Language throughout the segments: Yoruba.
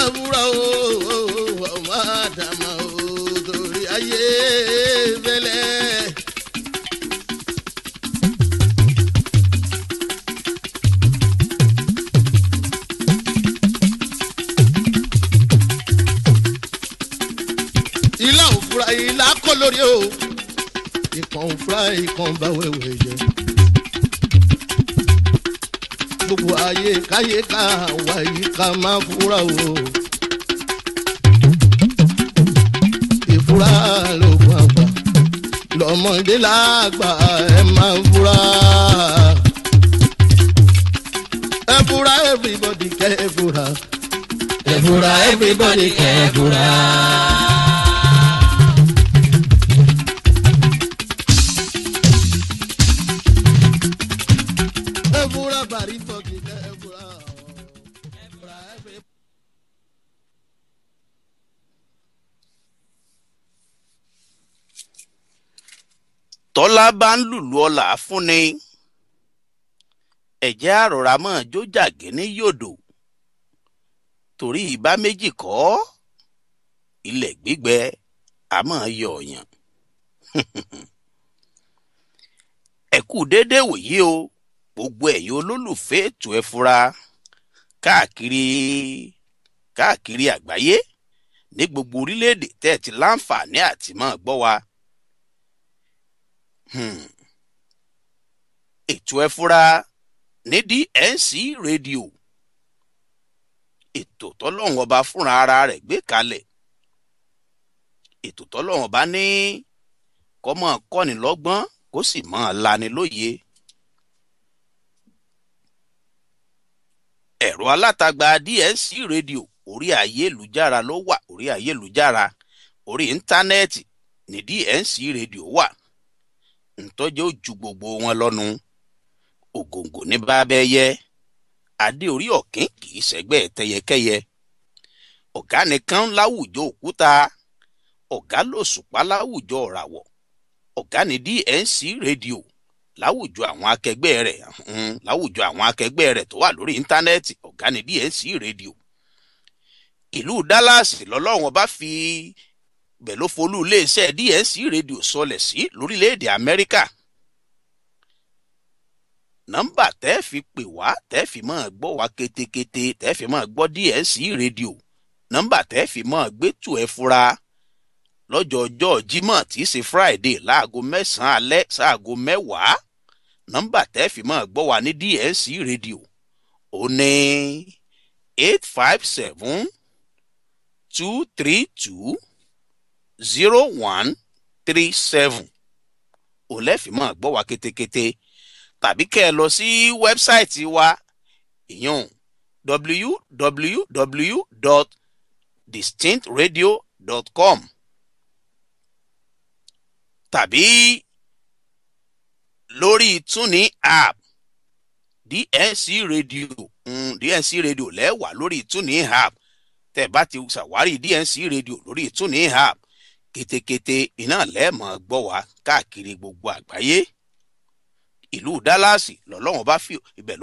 Ẹ fura o, ọmọ àdàmà o, torí ayé fẹ́lẹ́. Ilá òfura ilá kọ́ lórí o, ìkàn òfura ìkàn bá wẹ̀wẹ̀ jẹ. Gbogbo ayé káyé ká wá yìí ká máa fura o. Ìfura lóògùn àgbà, lọ́mọdé lágbà ẹ máa fura. Ẹ fura everybody kẹ́ ẹ fura. Ẹ fura everybody kẹ́ ẹ fura. Ẹ fura bàrí fọ́ọ̀kì kẹ́ ẹ fura. Ẹ fura everybody. Tọ́lá bá ń lùlù ọlà fúnni, ẹ̀jẹ̀ àròrà mọ́ jójàgé ní yòdò, torí ìbá méjì kọ́ ilẹ̀ gbígbẹ àmọ́ yọ ọ̀yàn. Ẹ kú déédéé wòyí o, gbogbo ẹ̀yin olólùfẹ́ ètò Ẹ Fura káàkiri káàkiri àgbáyé ní gbogbo orílẹ̀-èdè tẹ́ ẹ ti láǹfààní àti máa gbọ́ wa. Ètò Ẹ Fura ní DNC Radio, ètò tọ́lọ́run ọba fúnra ara rẹ̀ gbé kalẹ̀, ètò tọ́lọ́run ọba ní kó máa kọ́ni lọ́gbọ́n kó sì máa lani lóye. Ẹ̀rọ alátagbà DNC Radio orí ayélujára ló wà, orí ayélujára, orí íńtánẹ́ẹ̀tì ní DNC Radio wà. Ntọ́jọ́ ó ju gbogbo wọn lọ́nu. Ògòǹgò ní bábẹ́ yẹ, adé orí ọ̀kín kì í ṣẹgbẹ́ tẹyẹkẹyẹ. Ọ̀gá nìkan láwùjọ òkúta, ọ̀gá lòṣùpá láwùjọ ọ̀ràwọ̀, ọ̀gá ní DNC Radio láwùjọ àwọn akẹgbẹ́ rẹ̀, láwùjọ àwọn akẹgbẹ́ rẹ̀ tó wà lórí íńtánẹ́ẹ̀tì, ọ̀gá ní DNC Radio. Ìlú Dallas lọ́lọ́run ọba fi bẹ̀ ló folú iléeṣẹ́ DNC Radio sọlẹ̀ sí lórílẹ̀‐èdè Amẹ́ríkà. Nọ́mbà tẹ́ fi pè wá, tẹ́ fi máa gbọ́ wá kétékété, tẹ́ fi máa gbọ́ DNC Radio, nọ́mbà tẹ́ fi máa gbẹ́tù Ẹ Fura lọ́jọ́ ọjọ́ Jímọ̀ tí í ṣe Friday láago 9 alẹ́ sáago 10, nọ́mbà tẹ́ fi máa gbọ́ wá ní DNC Radio ó ní 857 232 0137. Òun lẹ́fì máa gbọ́ wá kétékété, tàbí kẹ́ ẹ lọ sí wẹ́bsáìtì wa, ìyún www.distinctradio.com, tàbí lórí TuneIn app DNC Radio. DNC Radio lẹ́wà lórí TuneIn app. Tẹ́ bá ti ṣàwárí DNC Radio lórí TuneIn app, kétékété iná lẹ́ẹ̀mọ́ gbọ́ wá káàkiri gbogbo àgbáyé. Ìlú Dallas lọ́lọ́run ọba fi ibẹ̀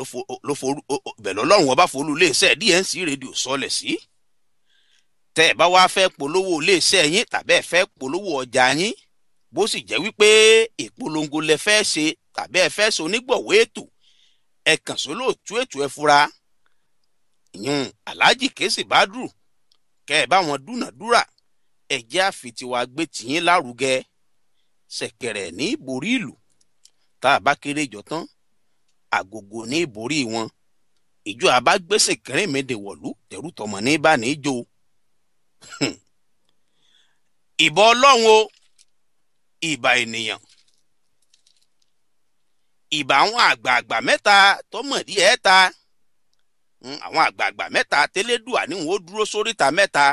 ibẹ̀ lọ́lọ́run ọba folú iléeṣẹ́ DNC Radio sọlẹ̀ sí. Tẹ́ ẹ bá wá fẹ́ polówó iléeṣẹ́ yín tàbí ẹ fẹ́ polówó ọjà yín, bó sì jẹ́ wípé ìpolongo lẹ fẹ́ ṣe tàbí ẹ fẹ́ ṣe onígbọ̀wọ́ ètò, ẹ kàn sólóòtú ètò Ẹ Fura, ìyún Alhaji Kesi Badru, kẹ́ ẹ bá wọn dúnàdúrà. Ẹ jẹ́ àfitiwa gbé tìyín lárugẹ. Ṣẹ̀kẹ̀rẹ̀ ní ìborí ìlú, tá a bá kéré jọ tán, àgògò ní ìborí wọn. Ìjọ àbágbèsè kẹrìnmẹ́dẹ wọ̀lú, tẹ̀rù tọmọ ní bá ní jó. Ìbà Ọlọ́run o, ìbà ènìyàn, ìbà àwọn àgbààgbà mẹ́ta tọmọdé ẹ̀ ta, àwọn àgbààgbà mẹ́ta tẹ́lẹ́dùà ní wọn ó dúró sóríta mẹ́ta,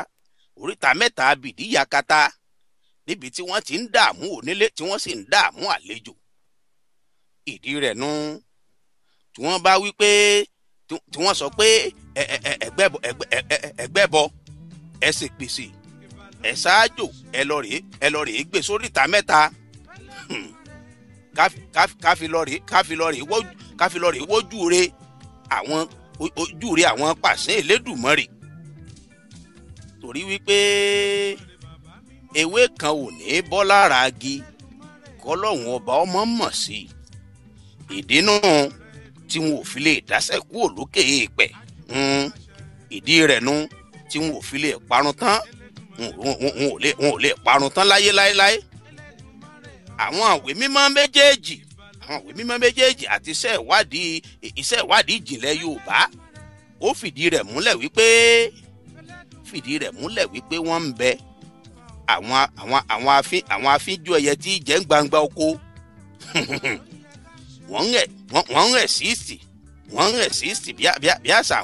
oríta mẹ́ta bìdí yakata, níbi tí wọ́n ti ń dààmú onílé tí wọ́n sì ń dààmú àlejò. Ìdí rẹ̀ nu tí wọ́n bá wí pé, tí wọ́n sọ pé ẹgbẹ́ bọ, ẹ sì pèsè, ẹ ṣáájò, ẹ lọ rèé gbé sóríta mẹ́ta, káfi lọ rèé wójú re àwọn ojú rí àwọn pàṣẹ Elédùmarè, torí wípé ewé kan ò ní bọ́ lára agi kọ́lọ́hún ọba ọmọ mọ̀ sí i. Ìdínú tí wọn ò fi lè dáṣẹ́ kúrò lókè èèpẹ̀, ìdí rẹ̀ nu tí wọn ò fi lè parun tán, wọn ò lè parun tán láyé láéláé. Àwọn àwé mímọ́ méjèèjì, àwọn ìwé mímọ́ méjèèjì àti iṣẹ́ ìwádìí ìjìnlẹ̀ Yorùbá ó fìdí rẹ̀ múlẹ̀ wípé wọ́n ń bẹ. Àwọn afínjú ẹyẹ tí jẹ́ ń gbangba oko, wọ́n ń ẹ̀sìsì, wọ́n ń ẹ̀sìsì bí àṣà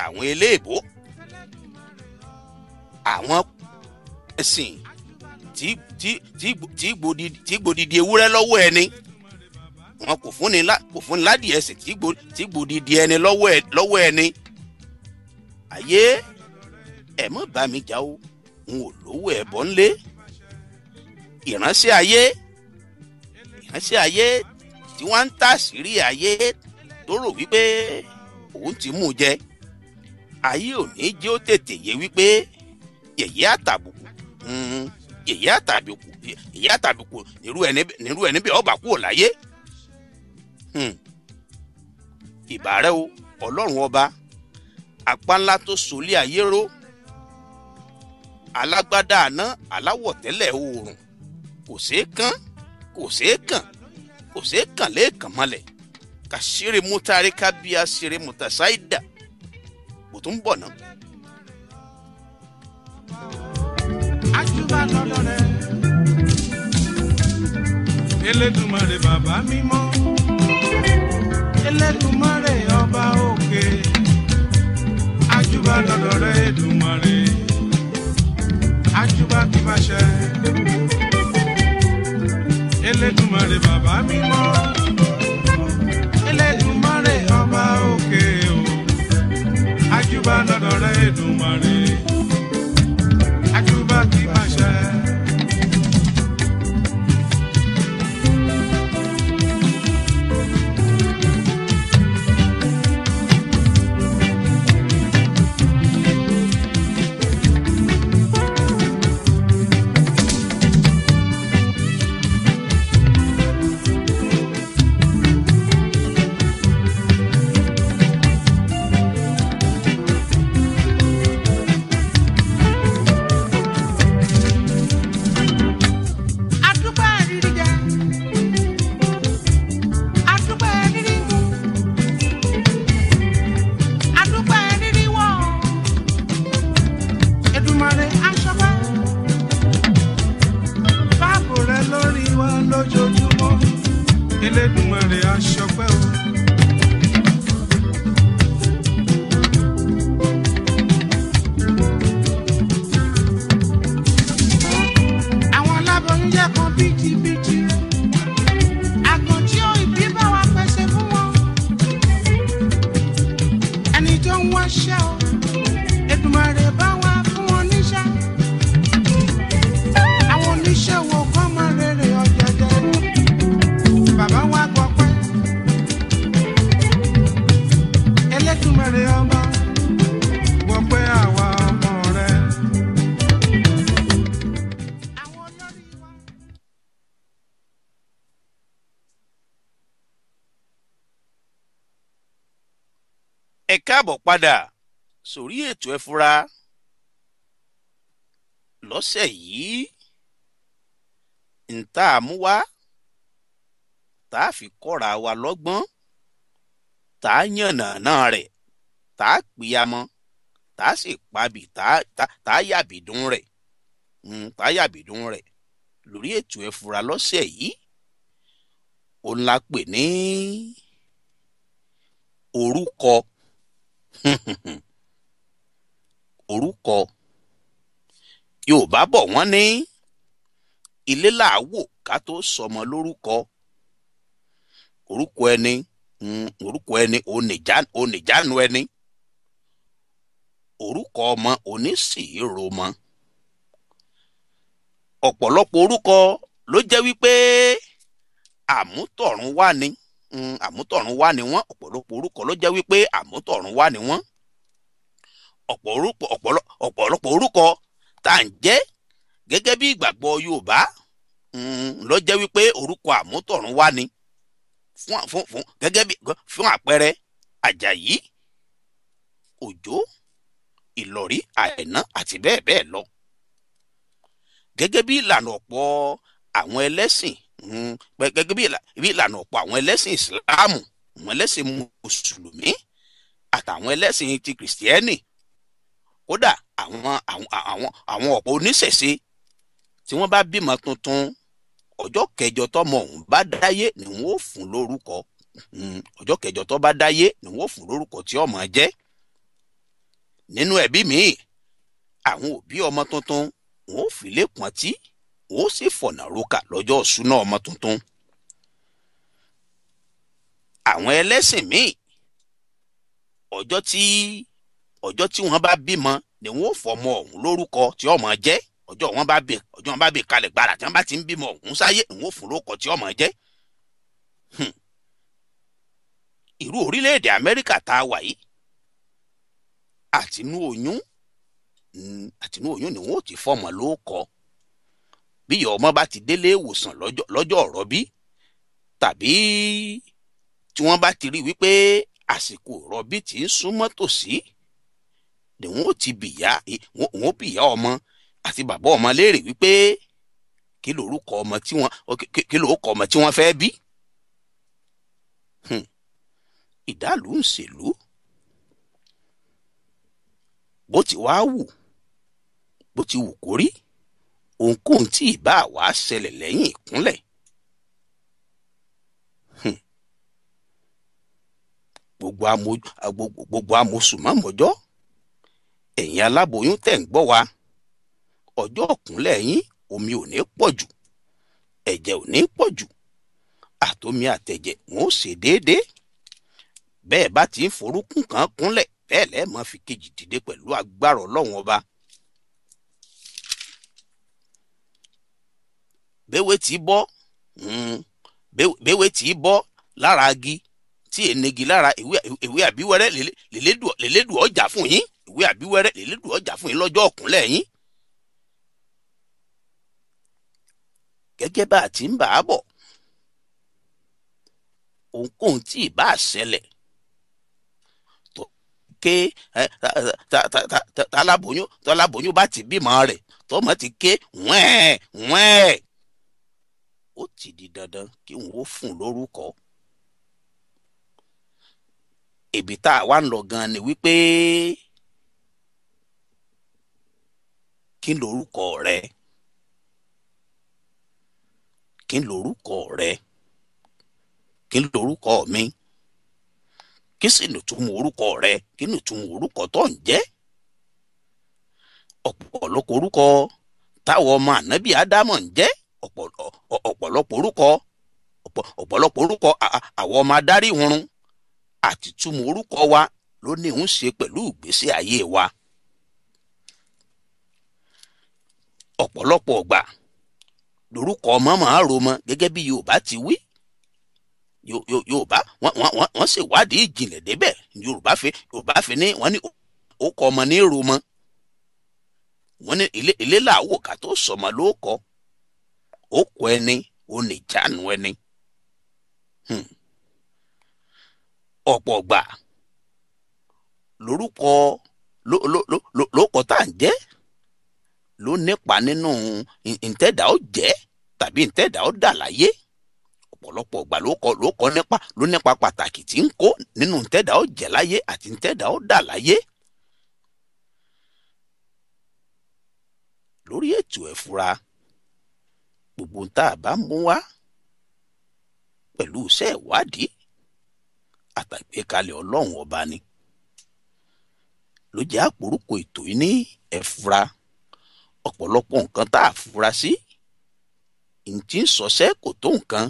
àwọn eléèbó. Àwọn ẹ̀sìn tí gbòdìdì ewúrẹ́ lọ́wọ́ ẹni, wọn kò fúnni ládìí ẹsẹ̀ tí gbòdìdì ẹni lọ́wọ́ ẹni. Ayé ẹ mọ́ bá mi jà o, n ò lówó ẹ̀bọ ńlé. Ìránṣẹ́ ayé tí wọ́n ń tàṣírí ayé tó rò wípé òun ti mú jẹ, ayé ò ní jẹ́ ó tètè yé wípé yẹ̀yẹ́ àtàbùkù yẹ̀yẹ́ àtàbùkù nírú ẹni bí ọba kúrò láyé. Ìbàrẹ̀ o Ọlọ́run ọba, apá ńlá tó solé ayé ró, alágbádá àná aláwọ̀ tẹ́lẹ̀ oòrùn, kò ṣeé kàn, kò ṣeé kàn, kò ṣeé kàn lẹ́ẹ̀kan mọ́lẹ̀. Kàṣírí mútàrí kábíyà ṣeré mútàṣáìdà, kò tún bọ̀ náà. Àjùbà lọ́dọ̀ rẹ̀, Elédùmarè bàbá mímọ́, Elédùmarè ọba òkè, àjùbà lọ́dọ̀ rẹ̀ Èdùmarè, àjùbà kì bá ṣe. Elédùmarè bàbá mímọ́, Elédùmarè ọba òkè o, àjùbà lọ́dọ̀ rẹ̀ Èdùmarè, àjùbà kì bá ṣe. Elédùmarè aṣọpẹ́ o. Àwọn aláboyún jẹ́ kan bíjìbíjì, àgàn tí ó ìbí bá wa pèsè fún wọn. Ẹni tó ń wáṣẹ́ o, Èdùmarè bá wa fún wọn níṣẹ́. Àwọn oníṣòwò kan máa rere ọjà jẹ. Bàbá wa gbọpẹ́, Elédùmarè ọba gbọpẹ́ àwa ọmọ rẹ̀. Àwọn olórí wa. Ẹ káàbọ̀ padà sórí ètò Ẹ Fura lọ́sẹ̀ yìí. Ń tá a mú wá tá a fi kọ́ra wa lọ́gbọ́n, tá a yànnàná rẹ̀, tá a pìyàmọ́, tá a sì pabì, tá a yàbìdún rẹ̀, tá a yàbìdún rẹ̀ lórí ètò Ẹ Fura lọ́sẹ̀ yìí. Òun la pè ní orúkọ. Orúkọ Yorùbá bọ̀ wọ́n ní ilé làá wò ká tó sọmọ lórúkọ. Orúkọ ẹni, orúkọ ẹni oníjánu ẹni, orúkọ ọmọ onísìíromọ. Ọ̀pọ̀lọpọ̀ orúkọ ló jẹ́ wípé àmútọ̀run wá ni. Àmútọ̀run wá ni wọ́n. Ọ̀pọ̀lọpọ̀ orúkọ ló jẹ́ wípé àmútọ̀run wá ni wọ́n. Ọ̀pọ̀lọpọ̀ orúkọ tá à ń jẹ́ gẹ́gẹ́ bí ìgbàgbọ́ Yorùbá ló jẹ́ wípé orúkọ àmútọ̀run wá ni. Fún gẹ́gẹ́ bí fún àpẹẹrẹ Àjàyí, Òjó, Ìlọ̀rí, Àìná àti bẹ́ẹ̀ bẹ́ẹ̀ lọ. Gẹ́gẹ́ bí ìlànà ọ̀pọ̀ àwọn ẹlẹ́sìn, gẹ́gẹ́ bí ìlànà ọ̀pọ̀ àwọn ẹlẹ́sìn Ìsìláàmù, àwọn ẹlẹ́sìn Mùsùlùmí àtàwọn ẹlẹ́sìn ti Kìrìsìtẹ́nì, kódà àwọn ọ̀pọ̀ oníṣẹ̀ṣe tí wọ́n bá bímọ tuntun, ọjọ́ kẹjọ tọ́mọ ọ̀hún bá dáyé ni wọ́n ó fún lórúkọ. Ọjọ́ kẹjọ tó bá dáyé ni wọ́n ó fún lórúkọ tí ọmọ jẹ́. Nínú ẹbí míì, àwọn òbí ọmọ tuntun wọ́n ó fi lé pọ́ntí, wọ́n ó sì fọ̀nà roka lọ́jọ́ ìṣúná ọmọ tuntun. Àwọn ẹlẹ́sìn míì, ọjọ́ tí wọ́n bá bímọ ni wọ́n ó fọmọ ọ̀hún lórúkọ tí ọmọ jẹ́. Ọjọ́ wọn bá bí kalẹ̀ gbàrà tí wọ́n bá ti ń bímọ ọ̀hún sáyé, ni wọ́n ó fún lórúkọ tí ọmọ jẹ́. Irú orílẹ̀-èdè Amẹ́ríkà tá a wà yìí, àtinú oyún ni wọ́n ó ti fọmọ lórúkọ. Bí ìyá ọmọ bá ti délé ìwòsàn lọ́jọ́ ìrọbí, tàbí tí wọ́n bá ti rí wípé àsìkò ìrọbí ti ń súnmọ́ tòsí, ni wọ́n ó ti bìyà ọmọ àti bàbá ọmọ léèrè wípé kí lorúkọ ọmọ tí wọ́n fẹ́ bí. Ìdálù ń ṣèlú. Bó ti wá wù, bó ti wù kó rí, ohunkóhun tí ìbá wa ṣẹlẹ̀ lẹ́yìn ìkúnlẹ̀. Gbogbo amosùnmọ́mọ́jọ́, ẹ̀yin aláboyún tẹ̀ ń gbọ́ wa, ọjọ́ ìkúnlẹ̀ yín omi ò ní pọ̀ jù, ẹ̀jẹ̀ ò ní pọ̀ jù, àtomi àtẹ̀jẹ̀ wọn ò ṣe déédéé. Bẹ́ẹ̀ bá ti ń forúkún kan kúnlẹ̀, bẹ́ẹ̀ lẹ́ẹ̀ máa fi kejì dìde pẹ̀lú agbára Ọlọ́run Ọba. Béwé tí bọ́ lára agi tí ènegi lára ìwé àbíwẹ́rẹ́ lèlédù ọjà fún yín, ìwé àbíwẹ́rẹ́ lèlédù ọjà fún yín lọ́jọ́ ọ̀kúnlẹ̀ yín. Gẹ́gẹ́ bá a ti ń bà á bọ̀, ohunkóhun tí ì bá ṣẹlẹ̀ tó ké tálábòyún bá ti bímọ rẹ̀ tọ́mọ ti ké wẹ́ẹ̀ wẹ́ẹ̀, ó ti di dandan kí wọn ó fún lórúkọ. Ibi tá a wá ń lọ gan ni wípé kí lorúkọ rẹ? Kí lorúkọ rẹ? Kí lorúkọ mi? Kí sì nìtumọ̀ orúkọ rẹ? Kí nìtumọ̀ orúkọ tó ń jẹ́? Ọ̀pọ̀lọpọ̀ orúkọ táwọn ọmọ ànábì Ádámọ̀ ń jẹ́, ọ̀pọ̀lọpọ̀ orúkọ àwọn ọmọ adarí hunrun, àti túmọ̀ orúkọ wa ló ní ń ṣe pẹ̀lú ìgbésí ayé wa. Ọ̀pọ̀lọpọ̀ ọgbà lórúkọ ọmọ máa ro mọ gẹ́gẹ́ bí Yorùbá ti wí. Yorùbá wọ́n sì wádìí ìjìnlẹ̀ débẹ̀. Yorùbá fi ní wọ́n ní ó kọ ọmọ ní ro mọ. Wọ́n ní ilé làwò ká tó sọmọ ló kọ. Ó kọ ẹni, ó ní ìjánu ẹni. Ọ̀pọ̀ ọgbà lórúkọ lóko tá à ń jẹ́ ló nípa nínú ìtẹ́dà ó jẹ́ tàbí ìtẹ́dà ó dà láyé. Ọ̀pọ̀lọpọ̀ ọgbà ló kọ nípa ló nípa pàtàkì tí ń kó nínú ìtẹ́dà ó jẹ́ láyé àti ìtẹ́dà ó dà láyé. Lórí ètò ẹ̀fura, gbogbo tá a bá mú wá pẹ̀lú iṣẹ́ ìwádìí àtàgbékalẹ̀ Ọlọ́run Ọba ni ló jẹ́ àpòrúkọ ètò yìí ní ẹ̀fura. Ọ̀pọ̀lọpọ̀ nǹkan tá a fura sí ntí ń sọsẹ́ kò tó nǹkan.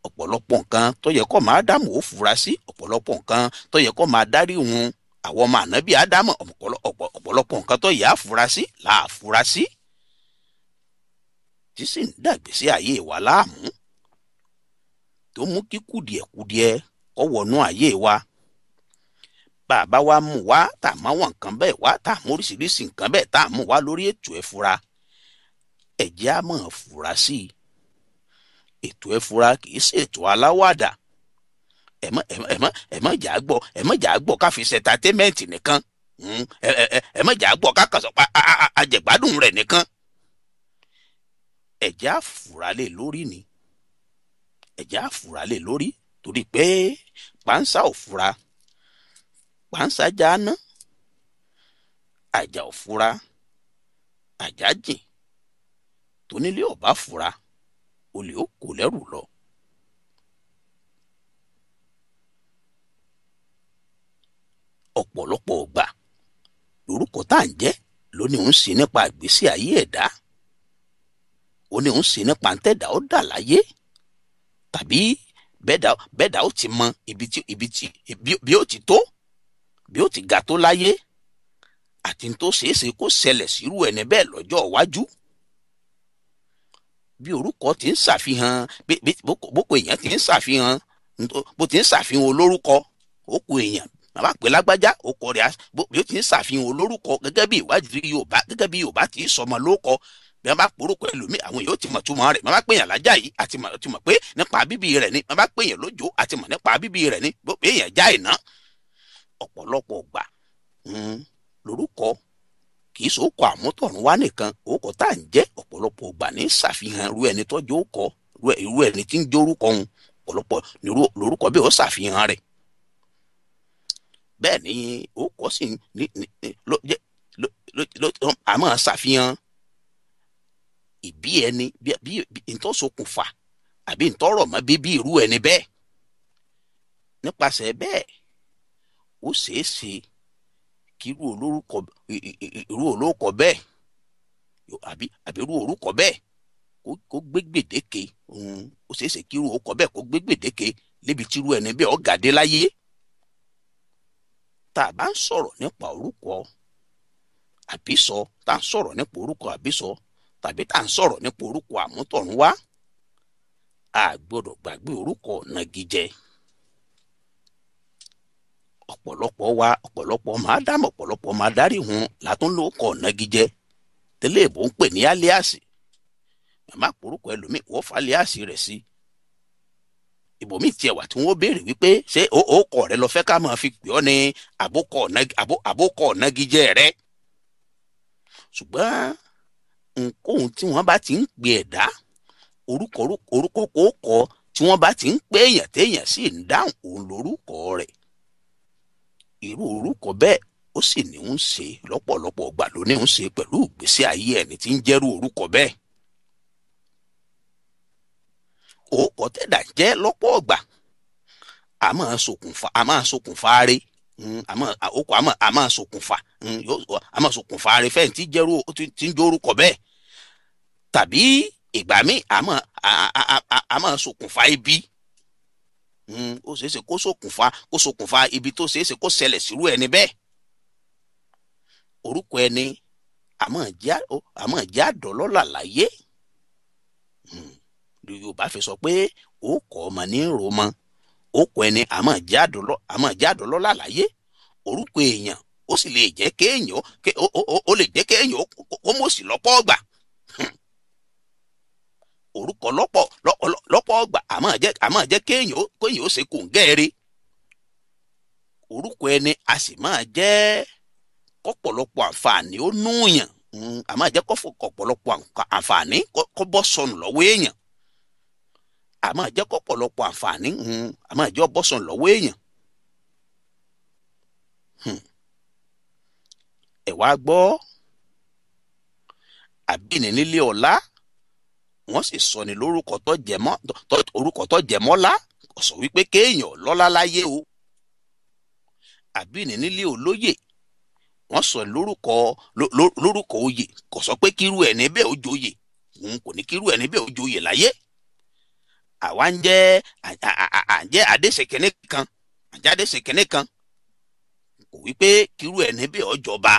Ọ̀pọ̀lọpọ̀ nǹkan tó yẹ kó máa Ádámù ó fura sí, ọ̀pọ̀lọpọ̀ nǹkan tó yẹ kó máa dárí hun àwọn ọmọ ànábì Ádámù, ọ̀pọ̀lọpọ̀ nǹkan tó yẹ á fura sí là á fura sí, tí sì ń dàgbèsí ayé wa láàmú. tó mú kí kùdìẹ̀kudiẹ kó wọnú ayé wa. Bàbá wa mú wá tá a máa wọn nǹkan bẹ́ẹ̀ wá tá a mú oríṣiríṣi nǹkan bẹ́ẹ̀ tá a mú wá lórí ètò Ẹ Fura, ẹ jẹ́ á máa fura sí i. Ètò Ẹ Fura kì í ṣe ètò aláwàdà. Ẹ má jà á gbọ́, ẹ má jà á gbọ́ ká fi ṣe entertainment nìkan, ẹ má jà á gbọ́ ká kàn sọ pé àjẹgbádùn rẹ̀ nìkan. Ẹ jẹ́ á fura lé lórí ni, ẹ jẹ́ á fura lé lórí, torí pé pàǹsá ò fura, pàǹsá jáná, àjà ò fura, àjà jìn, tónílé ò bá fura, olè ó kò lẹ́rù lọ. Ọ̀pọ̀lọpọ̀ ọgbà lórúkọ tá à ń jẹ́ ló ní òun ṣe nípa ìgbésí ayé ẹ̀dá, ó ní òun ṣe nípa ntẹ́dá ó dà láyé, tàbí bẹ́ẹ̀dá ó ti mọ ibi tí bí ó ti tó, bí ó ti ga tó láyé, àti tó ṣeéṣe kó ṣẹlẹ̀ sírú ẹni bẹ́ẹ̀ lọ́jọ́ iwájú. Bí orúkọ ti ń ṣàfihàn, bókò èèyàn ti ń ṣàfihàn, bó ti ń ṣàfihàn olórúkọ, òkú èèyàn bàbá pè lágbájá, òkọ rẹ̀ bí ó ti ń ṣàfihàn olórúkọ gẹ́gẹ́ bí ìwádìí Yorùbá, gẹ́gẹ́ bí Yorùbá ti sọmọ lóko. Bí wọ́n bá porúkọ ẹlòmíì, àwọn èèyàn ti mọ̀ túmọ̀ rẹ̀. Wọ́n bá pèèyàn lájà yìí, àti mọ̀ pé nípa bíbí rẹ̀ ni. Wọ́n bá pèèyàn lójó, àti mọ̀ nípa bíbí rẹ̀ ni. Bó pèèyàn já ìná, ọ̀pọ̀lọpọ̀ gbà lórúkọ kì í sòkò àmútọ̀run wá nìkan. Òkò tá à ń jẹ́ ọ̀pọ̀lọpọ̀ gbà ní ṣàfihàn irú ẹni tọ́jú òkọ, irú ẹni tí ń jórúkọ òun, ọ̀pọ̀lọpọ̀ lórúkọ bí ó ṣàfihàn rẹ̀. Bẹ́ẹ̀ ni òkọ sì ní àmọ́ ṣàfihàn ìbí ẹni, bí ntọ́sokùnfà àbí ntọ́rọ̀ mọ́ bíbí irú ẹni bẹ́ẹ̀. Nípasẹ̀ bẹ́ẹ̀, ó ṣeé ṣe kí irú olórúkọ bẹ́ẹ̀ àbí irú orúkọ bẹ́ẹ̀ kó gbé gbèdéke. Ó ṣeé ṣe kí irú orúkọ bẹ́ẹ̀ kó gbé gbèdéke lébi tí irú ẹni bẹ́ẹ̀ ó gàdé láyé. Tá a bá ń sọ̀rọ̀ nípa orúkọ àbísọ, tá a ń sọ̀rọ̀ nípa orúkọ àbísọ, tàbí tá a ń sọ̀rọ̀ nípa orúkọ àmútọ̀run wá, a gbọ́dọ̀ gbàgbé orúkọ nagijẹ. Ọ̀pọ̀lọpọ̀ wa, ọ̀pọ̀lọpọ̀ máa dámọ̀, ọ̀pọ̀lọpọ̀ máa dárí hun látún ló kọ̀ nagijẹ tẹ́lẹ̀ ìbò ń pè ní aliasi. Màmá àpòrúkọ ẹlòmíì wọ́n fa aliasi rẹ̀ sí. Ibòmíì tiẹ̀ wà tí wọ́n béèrè wípé ṣé òkọ rẹ lọ fẹ́ ká máa fi pè ọ́ ní àbókọ̀ nagijẹ rẹ. Ṣùgbọ́n nkóhun tí wọ́n bá ti ń pè ẹ̀dá, orúkọ kókọ tí wọ́n bá ti ń pè èèyàn téèyàn sì ń dáhùn òun lórúkọ rẹ̀. Irú orúkọ bẹ́ẹ̀ ó sì ní ń ṣe lọ́pọ̀lọpọ̀ ọgbà ló ní ń ṣe pẹ̀lú ìgbésí ayé ẹni tí ń jẹ́rú orúkọ bẹ́ẹ̀. Orúkọ tẹ̀dá jẹ́ lọ́pọ̀ ọgbà a máa ṣokùnfà rẹ̀, a máa ṣokùnfà rẹ̀ fẹ́ẹ̀ tí jẹ́rú tí ń jórúkọ bẹ́ẹ̀, tàbí ìgbà míì a máa ṣokùnfà ibi. Ó ṣeéṣe kó ṣokùnfà ibi tó ṣeéṣe kó ṣẹlẹ̀ sírú ẹni bẹ́ẹ̀. Orúkọ ẹni àmọ́ jẹ́ àdọ́lọ́là láyé. Yorùbá fi sọ pé òkò ọmọ ní rọmọ, òkò ẹni àmọ́ jẹ́ àdọ́lọ́là láyé. Orúkọ èèyàn ó sì lè jẹ́ kéèyàn ó lè jẹ́ kéèyàn ó mọ̀ọ́sì lọ́pọ̀ ọgbà. Orúkọ lọ́pọ̀ ọgbà àmọ́ jẹ́ kéèyàn ó ṣe kòǹgẹ́rẹ́. Orúkọ ẹni a sì máa jẹ́ kọ́pọ̀lọpọ̀ àǹfààní ó núyàn, àmọ́ jẹ́ kọ́pọ̀lọpọ̀ àǹfààní kó bọ́ sọnù lọ́wọ́ èèyàn. Àmọ́ jẹ́ kọ́pọ̀lọpọ̀ àǹfààní àmọ́ jẹ́ bọ́ sọnù lọ́wọ́ èèyàn. Ẹ wá gbọ́, àbíní nílé ọlá, wọ́n sì sọ ní lórúkọ tó jẹmọ́, orúkọ tó jẹmọ́lá, kò sọ wípé kéèyàn lọ́lá láyé o. Àbíní nílé olóyè, wọ́n sọ lórúkọ oyè, kò sọ pé kírú ẹ̀ níbẹ̀ ó joyè, òun kò ní kírú ẹ̀ níbẹ̀ ó joyè láyé. Àwa ń jẹ́ à ń jẹ́ Adéṣekínní kan, à ń jẹ́ Adéṣekínní kan, kò wípé kírú ẹ̀ níbẹ̀ ó jọba.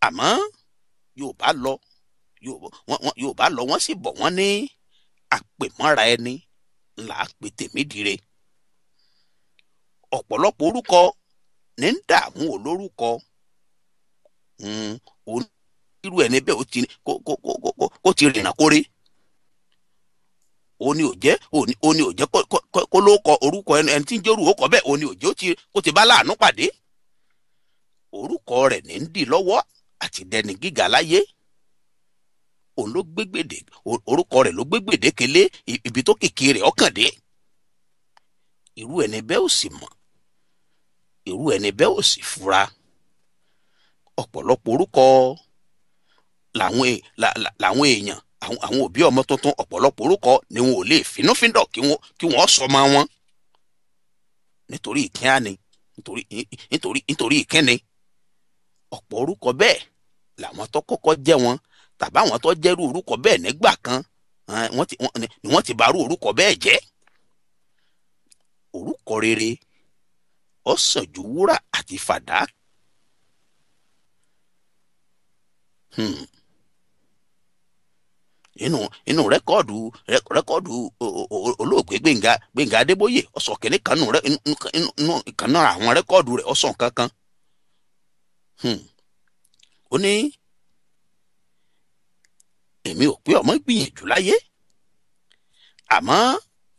Àmọ́ Yorùbá lọ, Yorùbá lọ, wọ́n sì bọ̀ wọ́n ní àpèmọ́ra ẹni ńlá pé Tèmídire. Ọ̀pọ̀lọpọ̀ orúkọ ní ń dààmú olórúkọ. Irú ẹni bẹ́ẹ̀ ó ti kó ti rìnnà kórè. Ó ní ò jẹ́ ó ní ò jẹ́ kó ló kọ orúkọ ẹni tí ń jẹ́ orúkọ bẹ́ẹ̀, ó ní ò jẹ́ kó ti bá láàánú pàdé. Orúkọ rẹ̀ ní ń dì lọ́wọ́ àti dẹni gíga láyé. Òun ló gbégbèdè, orúkọ rẹ̀ ló gbégbèdéke lé ibi tó kìkì rẹ̀ ọkàn dé. Irú ẹni bẹ́ẹ̀ ò sì mọ̀, irú ẹni bẹ́ẹ̀ ò sì fura. Ọ̀pọ̀lọpọ̀ orúkọ làwọn èèyàn, àwọn òbí ọmọ tuntun, ọ̀pọ̀lọpọ̀ orúkọ ni wọn ò lè finúfíndọ̀ kí wọ́n sọ ọmọ wọn nítorí ìkíni, nítorí ìkíni. Ọ̀pọ̀ orúkọ bẹ́ẹ̀ làwọn tó kọ́kọ́ jẹ́ wọn tàbí àwọn tó jẹ́rú orúkọ bẹ́ẹ̀ nígbà kan ni wọ́n ti bàrú orúkọ bẹ́ẹ̀ jẹ́. Orúkọ rere ó sàn ju wúrà àti fàdákà. Inú rẹ́kọ́ọ̀dù olóògbé Gbénga Adébóyè ó sọ kìnní kan nínú àwọn rẹ́kọ́ọ̀dù rẹ̀, ó sọ nǹkan kan. Ó ní èmi ò pé ọmọ gbìyànjú láyé, àmọ́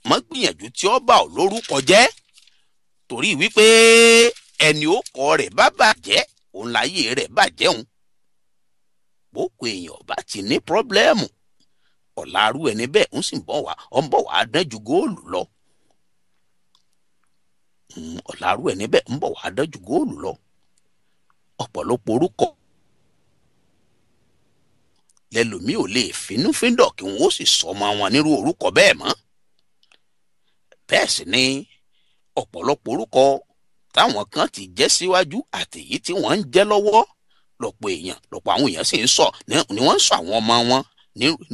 mọ́ gbìyànjú tí ó bà ọ́ lórúkọ jẹ́, torí wípé ẹni ó kọ rẹ̀ bá bàjẹ́ òun láyé rẹ̀ bàjẹ́ òun. Bókò èèyàn bá ti ní pírọ́blẹ́mù, ọ̀làrú ẹni bẹ́ẹ̀ ń sì bọ̀ wá, ọ̀ ń bọ̀ wá dán ju góòlù lọ. Ọ̀làrú ẹni bẹ́ẹ̀ ń bọ̀ wá dán ju góòlù lọ. Ọ̀pọ̀lọpọ̀ orúkọ lẹ́lòmíì ò lè finúfíndọ̀ kí wọ́n ó sì sọ ọmọ wọn nírú orúkọ bẹ́ẹ̀ mọ́. Bẹ́ẹ̀ sì ni ọ̀pọ̀lọpọ̀ orúkọ táwọn kan ti jẹ́ síwájú àtèyí tí wọ́n ń jẹ́ lọ́wọ́, lọ́pọ̀ èèyàn, lọ́pọ̀ àwọn èèyàn sì ń sọ ni wọ́n ń sọ àwọn ọmọ wọn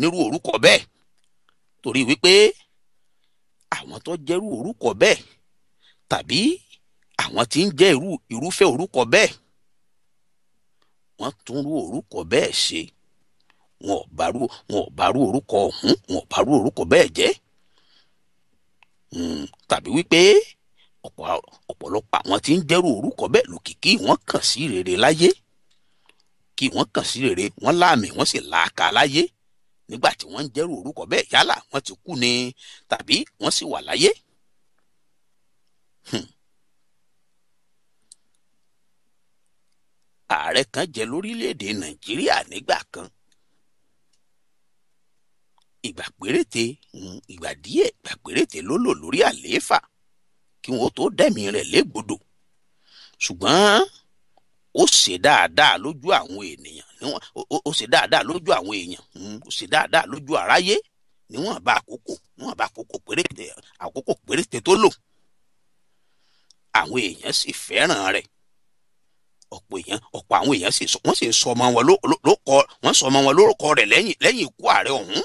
nírú orúkọ bẹ́ẹ̀, torí wípé àwọn tó jẹ́rú orúkọ bẹ́ẹ̀ tàbí àwọn tí ń jẹ́ irúfẹ́ orúkọ bẹ́ẹ̀, wọ́n tún rú orúkọ bẹ́ẹ̀ ṣe. Wọn ò bá rú orúkọ ọ̀hún, wọn ò bá rú orúkọ bẹ́ẹ̀ jẹ́. Tàbí wípé ọ̀pọ̀lọpọ̀ àwọn tí ń jẹ́rú orúkọ bẹ́ẹ̀ lòkìkí wọ́n kàn sí rere láyé, kí wọ́n kàn sí rere, wọ́n láàmì, wọ́n sì làákà láyé nígbà tí wọ́n ń jẹ́rú orúkọ bẹ́ẹ̀, yálà wọ́n ti kú ni tàbí wọ́n sì wà láyé. Ààrẹ kan jẹ lórílẹ̀‐èdè Nàìjíríà nígbà kan. Ìgbà péréte, ìgbà díẹ̀, ìgbà péréte ló lò lórí àlééfà kí wọ́n tó dẹ̀mí rẹ̀ légbodò. Ṣùgbọ́n ó ṣe dáadáa lójú àwọn ènìyàn, ó ṣe dáadáa lójú àwọn èèyàn, ó ṣe dáadáa lójú aráyé níwọ̀n bá àkókò, níwọ̀n bá àkókò péréte tó lò. Àwọn èèyàn sì fẹ́ràn rẹ̀. Ọ̀pọ̀ èèyàn, ọ̀pọ̀ àwọn èèyàn sì wọ́n sì sọ ọmọ wọn lórúkọ, wọ́n sọ ọmọ wọn lórúkọ rẹ̀ lẹ́yìn ikú ààrẹ ọ̀hún.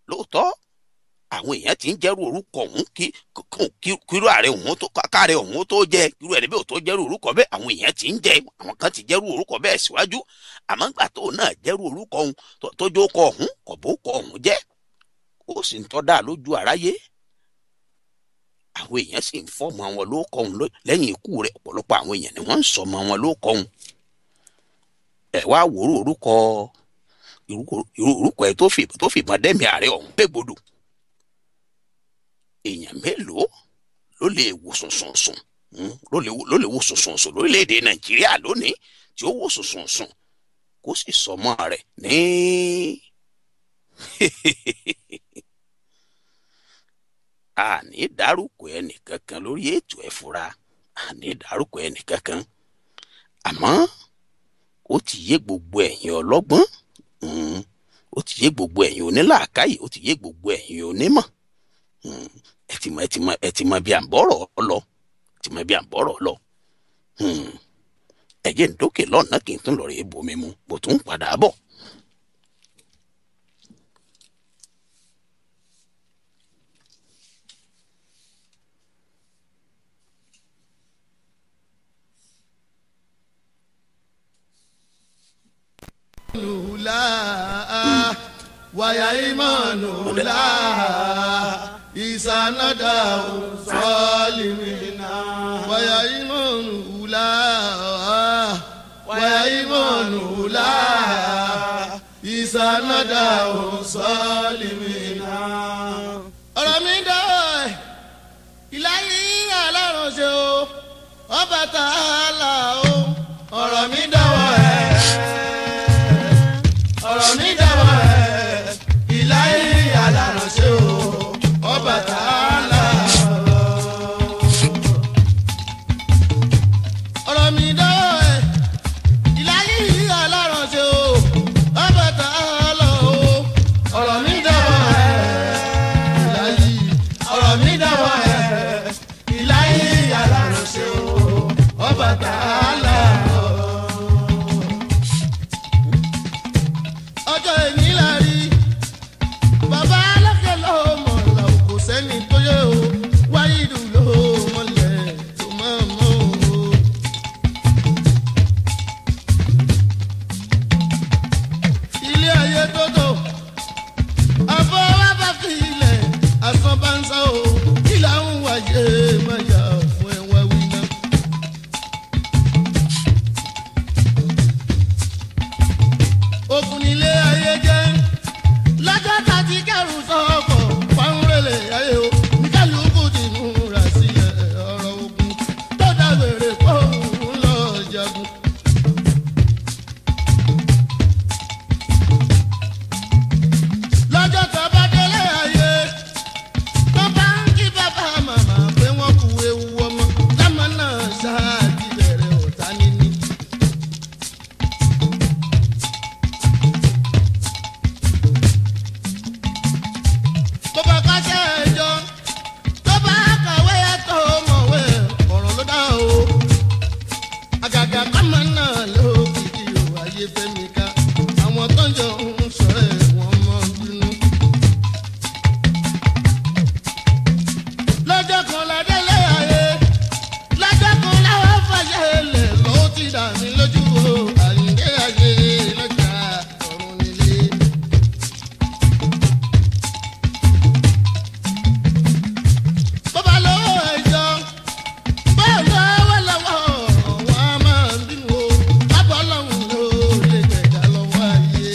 Lóòótọ́ àwọn èèyàn ti ń jẹ́rú orúkọ ọ̀hún kírú ààrẹ ọ̀hún tó káàrẹ ọ̀hún tó jẹ́, irú ẹni bẹ́ẹ̀ tó jẹ́rú orúkọ bẹ́ẹ̀, àwọn èèyàn ti ń jẹ́, àwọn kan ti jẹ́rú orúkọ bẹ́ẹ̀ síwájú. Àmọ́ ńgbà tó náà jẹ́rú orúkọ ọ̀hún tó jó kọ ọ̀hún kò bó kọ ọ̀hún jẹ́, ó sì ń tọ́ da lójú aráyé. Àwọn èèyàn sì ń fọ́mọ wọn lórúkọ ọ̀hún lẹ́yìn ikú rẹ̀. Ọ̀pọ̀lọpọ̀ àwọn èèyàn ni wọ́n ń sọmọ wọn lórúkọ ọ̀hún. Ẹ̀ wá wòrú orúkọ irú orúkọ ẹ̀ tó fìbọn dẹ́mi ààrẹ ọ̀hún légbodò. Èèyàn mélòó ló lè wò sùnsùnsùn, ló lè wò sùnsùnsùn lórílẹ̀‐èdè Nàìjíríà lónìí tí ó wò sùnsùnsùn kó sì sọmọ rẹ̀ ní àní dárúkọ ẹnìkankan lórí ètò ẹ̀fura, àní dárúkọ ẹnìkankan, àmọ́ ó ti yé gbogbo ẹ̀yin ọlọ́gbọ́n, ó ti yé gbogbo ẹ̀yin onílàákàyè, ó ti yé gbogbo ẹ̀yin onímọ̀. Ẹ ti mọ bí à ń bọ̀rọ̀ lọ, ẹ ti mọ bí à ń bọ̀rọ̀ lọ. Ẹ jẹ́ n dókè lọ́nà kí n tún lọ rèé bomi mu, bó tún padà bọ̀. Wàyà ìmọ̀nù láà ìsànàdà sọ́ọ̀lìmínà. Wàyà ìmọ̀nù láà wàyà ìmọ̀nù láà ìsànàdà sọ́ọ̀lìmínà. Ọ̀rọ̀ mi dá ẹ̀ ìláyé alárànṣe o ọba tààlà o. Ọ̀rọ̀ mi dọ̀wọ́ ẹ̀ ọ̀rọ̀ mi dọ̀wọ́ ẹ̀ ìláyé alárànṣe o ọba tààlà o. Ọ̀rọ̀ mi dọ̀wọ́ ẹ̀ ìláyé alárànṣe o ọba tààlà o. Ọ̀rọ̀ mi dọ̀wọ́ ẹ̀ ìláyé ọ̀rọ̀ mi dọ̀wọ́ ẹ̀ ìláyé alárànṣe o ọba tààlà o. Ọjọ́ èní la rí bàbá alákẹ́ ló mọ̀ là ó kò sẹ́ni tó yẹ o wáyé ló mọ̀lẹ̀ tó máa mọ̀ o. Ilé ayé tó tó àfọwọ́bá fi ilẹ̀ asán bá ń sá o kí là ń wáyé má yà fún ẹ wá wí náà. Ogun nílé ayé jẹ́ lọ́jọ́ tá ti kẹ́rù sọ́kọ̀ fáńrẹ́lẹ̀ ayé o ní kálukú ti múra sílẹ̀ ọ̀rọ̀ ogun tó dágbére pọ̀ òun lọ jagun. Lọ́jọ́ tó bá délé ayé tó bá ń kí bàbá màmá pé wọ́n kú ewu ọmọ lámà náà ṣáà ti bẹ̀rẹ̀ ọ̀tá níní. Tó bá kọ́ṣẹ́ ẹjọ́ tó bá kàwé tó mọ̀wé ọ̀rọ̀ ló dá o. Àgàgà kọ́mọ náà ló kìkì o ayé fẹ́mi ká àwọn tó ń jọ ń sọ̀rọ̀ ẹ̀ wọ́n mọ̀ bínú. Lọ́jọ́ kan la délé ayé lọ́jọ́ kan láwọn fàṣẹ lẹ̀ ló ti dà mí lójú o àyíndé ayé lọ́jà ọ̀run nílé. Bọ́bá lọ́wọ́ ẹjọ́ bó lọ́wọ́ lọ́wọ́ wọn a máa ń bínú o bábọ̀ ọlọ́run ló lè gbẹ̀dá lọ́wọ́ ayé.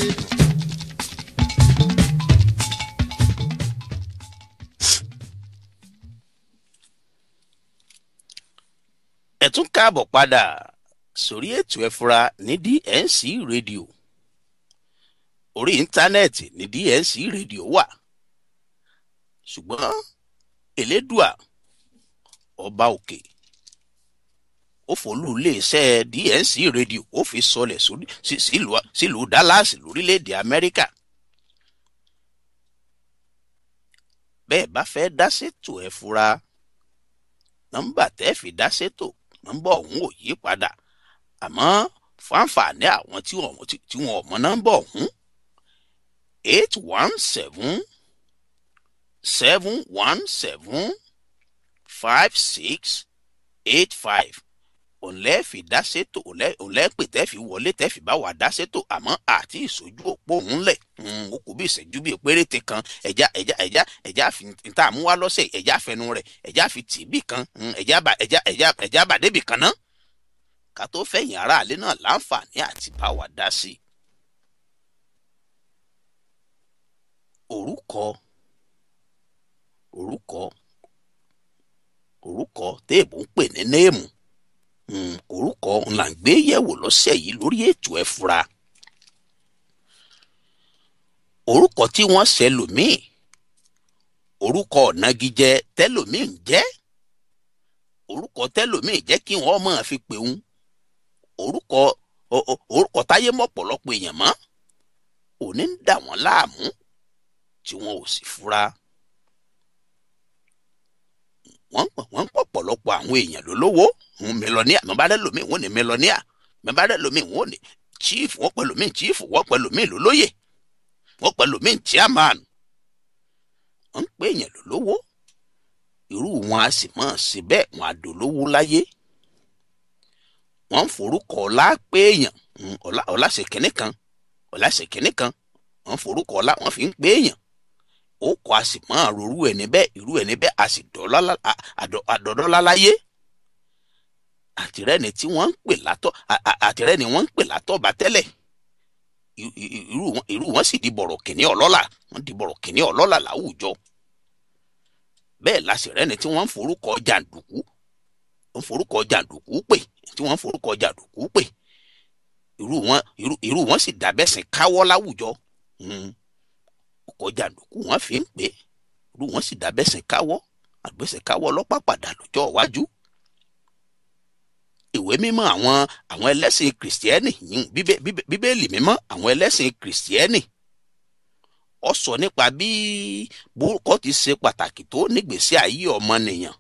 Ẹ tún káàbọ̀ padà sórí ètò ẹ̀fura ní DNC Radio. Orí íńtánẹ́ẹ̀tì ní DNC Radio wà, ṣùgbọ́n Elédùà ọba òkè ó fòlù iléeṣẹ́ DNC Radio ó fi sọlẹ̀ sílùú Dallas lórílẹ̀‐èdè Amẹ́ríkà. Bẹ́ẹ̀ bá fẹ́ dá sétò ẹ̀fura, nọ́mbà tẹ́ fi dá sétò nọ́mbà ọ̀hún ò yí padà, àmọ́ fún àǹfààní àwọn tí wọn ò mọ nọ́mbà ọ̀hún, 817 717 5685 òǹlẹ́ fi dá sétò, òǹlẹ́ pè tẹ́ fi wọlé tẹ́ fi bá wa dá sétò, àmọ́ àti ìsojú òpó òun lẹ̀ ó kù bí ìṣẹ́jú bíi péréte kan. Ẹ̀já ẹ̀já ẹ̀já ẹ̀já fi tá a mú wá lọ́sẹ̀ ẹ̀já fẹnu rẹ̀ ẹ̀já fi tì bí kan ẹ̀já bà ẹ̀já ẹ̀já ẹ̀já bà débì kan ná ká tó fẹ̀yìn aráàlú náà láǹfààní àti bá wa dá sí i. Orúkọ orúkọ orúkọ téèbù ń pè ní néèmù, orúkọ là ń gbé yẹ̀wò lọ́sẹ̀ yìí lórí ètò ẹ̀fura. Orúkọ tí wọ́n ṣe lòmíì, orúkọ ọ̀nàgíjẹ tẹ́lòmíì ń jẹ́, orúkọ tẹ́lòmíì jẹ́ kí wọ́n máa fi pè ń, orúkọ orúkọ táyé mọ̀pọ̀lọpọ̀ èèyàn mọ́ òní ń dà wọ́n láàmú tí wọn ò sì fura. Wọ́n ń pọ̀pọ̀lọpọ̀ àwọn èèyàn lólówó mílíọ̀nìà, mẹ́bàárẹ̀ lómi wọ́n ní mílíọ̀nìà, mẹ́bàárẹ̀ lómi wọ́n ní chief, wọ́n pẹ̀lú mi chief, wọ́n pẹ̀lú mi lólóyè, wọ́n pẹ̀lú mi chairman. Wọ́n ń pè èèyàn lólówó, irú wọn a sì máa ṣe bẹ́ẹ̀, wọn á dolówó láyé. Wọ́n ń forúkọ ọlá pé èèyàn, ọlá ṣe kínní kan, ọlá ṣe kínní kan, Wọ́n forúkọ ọlá wọ́n fi ń pè èèyàn. Ó kọ a sì máa rorú ẹni bẹ́ẹ̀, irú ẹni bẹ́ẹ̀ a sì àdọ́dọ́lá láyé. Àtìrẹ́ni tí wọ́n ń pè látọ̀, àtìrẹ́ni wọ́n ń pè látọ̀ bá tẹ́lẹ̀, irú wọn sì di bọ̀rọ̀ kìnní ọlọ́lá, wọ́n di bọ̀rọ̀ kìnní ọlọ́lá láwùjọ. Bẹ́ẹ̀ la sì rẹ́ni tí wọ́n ń forúkọ jàǹdùkú, ń forúkọ jàǹdùkú pè, tí wọ́n ń forúkọ jàǹdùkú pè, irú wọn sì dàbẹ̀sìn káwọ́ láwùjọ. Ọkọ̀ jàǹdùkú wọ́n fi ń pè, irú wọn sì dàbẹ̀sìn káwọ́, àgbẹ̀sìn káwọ́ ọlọ́pàá padà lọ́jọ́ iwájú. Ìwé mímọ́ àwọn ẹlẹ́sìn kìrìsìtẹ́nì, bíbélì mímọ́ àwọn ẹlẹ́sìn kìrìsìtẹ́nì, ó sọ nípa bí bórúkọ ti ṣe pàtàkì tó nígbèésí ayé ọmọnìyàn.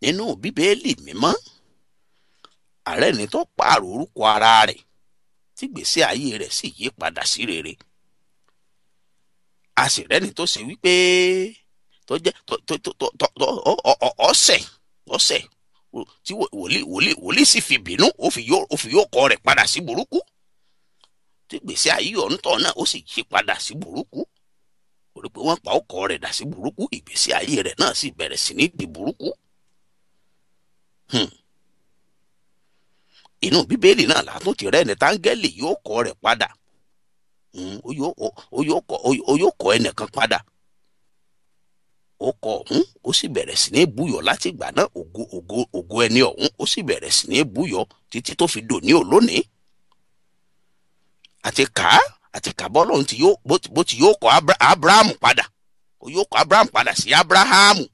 Nínú bíbélì mímọ́, ààrẹ ni tó pààrọ̀ orúkọ ara rẹ̀ tí gbèsè ayé rẹ̀ sì yí padà sí rere. A sì rẹ́ni tó ṣe wípé tó jẹ́ tó ọ̀sẹ̀ ọ̀sẹ̀ tí wòlíì sì fi bínú, ó fi yóò kọ rẹ̀ padà sí burúkú, tí gbèsè ayé ọ̀ǹtọ̀ náà ó sì yí padà sí burúkú. Orí pé wọ́n pa ọkọ rẹ̀ dà sí burúkú, ìgbésí ayé rẹ̀ náà sì bẹ̀rẹ̀ sí ní di burúkú. Inú bíbélì náà látún ti rẹ́ni táńgẹ́lì yóò kọ rẹ̀ padà. Ó yóò kọ ẹnìkan padà. Ó kọ ọ̀hún, ó sì bẹ̀rẹ̀ sí ní búyọ̀ láti ìgbà náà. Ògo ẹni ọ̀hún ó sì bẹ̀rẹ̀ sí ní búyọ̀ títí tó fi dòní òlónìí. Àti kà bọ́lọ́hún tí yóò bó ti yóò kọ Abrahamu padà, ó yóò kọ Abrahamu padà sí Abrahamu.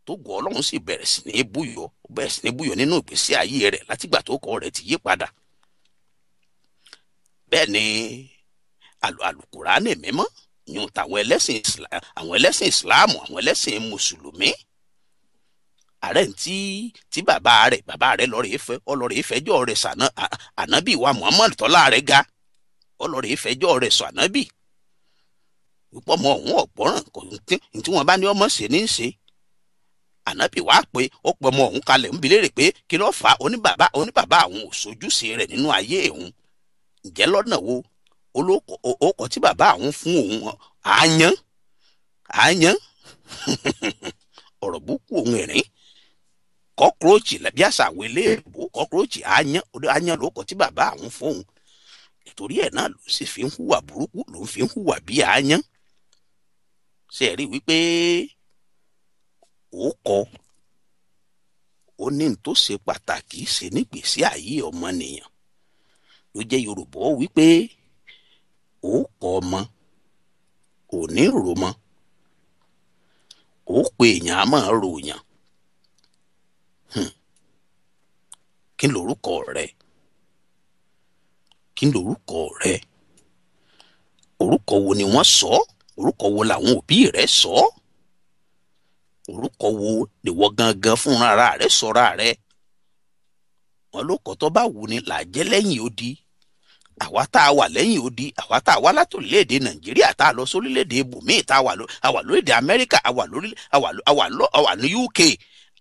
Tó gọ́ Ọlọ́run sì bẹ̀rẹ̀ sí ní búyọ̀, ó bẹ̀rẹ̀ sí ní búyọ̀ nínú ìgbésí ayé rẹ̀ látìgbà tó kọ rẹ̀ ti yí padà. Bẹ́ẹ̀ ni Àlùkùránì mímọ́ yún tàwọn ẹlẹ́sìn àwọn ẹlẹ́sìn Ìsìláàmù, àwọn ẹlẹ́sìn Mùsùlùmí. Ààrẹ tí bàbá rẹ̀ lọ́ọ̀rẹ́ fẹjọ́ rẹ̀ sànà ànábì wa Muhammad tọ́lá rẹ̀ ga, ọlọ́rẹ̀ fẹjọ́ rẹ̀ sọ ànábì wípé ọmọ ọ̀hún ọ̀gbọ́ràn kò tí wọ́n bá ní ọmọ ṣe ní í ṣe. Ànábì wá pé ó pe ọmọ ọ̀hún kalẹ̀ ń bi léèrè pé kí ló fà á, oníbàbá àwọn ò sojúṣe rẹ̀ nínú ayé òun. Ǹjẹ́ lọ́nà wo? Olóko tí bàbá àwọn fún òun àáyán àáyán ọ̀rọ̀ búkú òun ẹ̀rín kọ́kúróòchì bí àṣà àwọn eléèbó kọ́kúróòchì àáyán àáyán lóko tí bàbá àwọn fún òun. Ìtorí ẹ̀ náà ló sì fi ń hùwà burúkú, ló ń fi ń hùwà bí àáyán. Ṣe rí wípé ó kọ ó ní n tó ṣe pàtàkì ṣe nígbèésí ayé ọmọnìyàn. Ló jẹ́ Yorùbá wípé ó kọ ọmọ ò ní rò mọ́, ó pe èèyàn á máa ròyàn. Kí lorúkọ rẹ? Kí lorúkọ rẹ? Orúkọ wo ni wọ́n sọ? Orúkọ wo làwọn òbí rẹ sọ? Orúkọ wo nìwọ gangan fúnra rẹ sọra rẹ? Wọn ló kọ tó bá wù ní là jẹ́ lẹ́yìn odi. Àwa tá a wà lẹ́yìn odi, àwa tá a wá láti orílẹ̀-èdè Nàìjíríà, tá a lọ sórílẹ̀-èdè ibòmíì, tá a wà lórílẹ̀-èdè Amẹ́ríkà, a wà ní UK,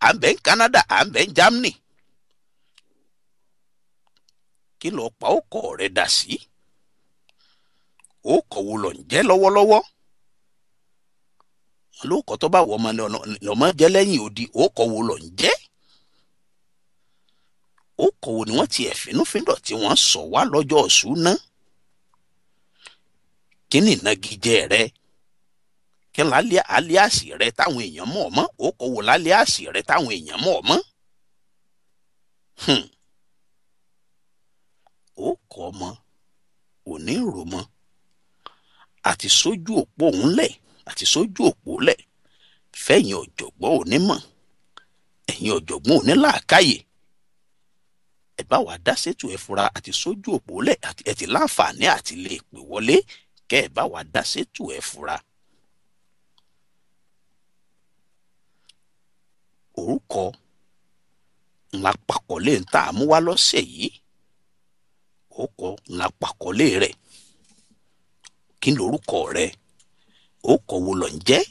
à ń bẹ ní Canada, à ń bẹ ní Germany. Kí ló pa ọkọ rẹ dà sí? Ó kọ wo lọ ń jẹ́ lọ́wọ́lọ́wọ́? Wọn ló kọ tó bá wọ ọmọ lọmọ jẹ́ lẹ́yìn odi, ó kọ wo lọ ń jẹ́? Ó kọ wo ni wọ́n ti ẹ̀fínúfíndọ̀ tí wọ́n sọ wá lọ́jọ́ ọ̀ṣúná? Kí ni ìnagijẹ rẹ? Kí lálẹ́ àlíàsì rẹ táwọn èèyàn mọ̀ ọ́ mọ́? Ó kọ wo lálíàsì rẹ táwọn èèyàn mọ̀ ọ́ mọ́? Ó kọ ọmọ òní rò mọ́, àti sójú òpó òun lẹ̀, àti sójú òpó lẹ̀ fẹ̀yìn ọ̀jọ̀gbọ́n onímọ̀, ẹ̀yìn ọ̀jọ̀gbọ́n onílàákàyè. Ẹ bá wa dá sétò ẹ fura, àti sójú òpó lẹ̀, ẹ ti láǹfààní àti lè pè wọlé kẹ́ ẹ bá wa dá sétò ẹ fura. Orúkọ ńlá pàkọ́lé ń tà mú wá lọ́sẹ̀ yìí. Orúkọ ńlá pàkọ́lé rẹ̀. Kí lorúkọ rẹ? Orúkọ wo ló ń jẹ́?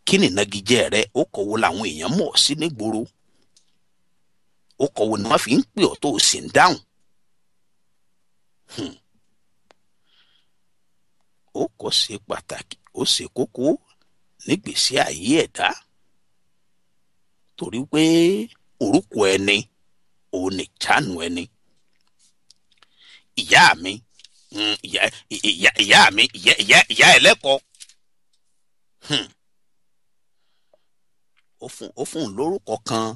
Kí ni ìnagijẹ rẹ? Orúkọ wo làwọn èèyàn mọ̀ sí nígboro? Orúkọ wo ni wọ́n fi ń pè ọ́ tó o sì ń dáhùn? Ó kọ́ ṣe pàtàkì, ó ṣe kókó nígbèsí ayé ẹ̀dá, torí pé orúkọ ẹni òun nìjánu ẹni. Ìyá mi, ìyá ìyá ìyá mi, ìyá ìyá ìyá ẹlẹ́kọ̀ọ́, ó fún un lórúkọ kan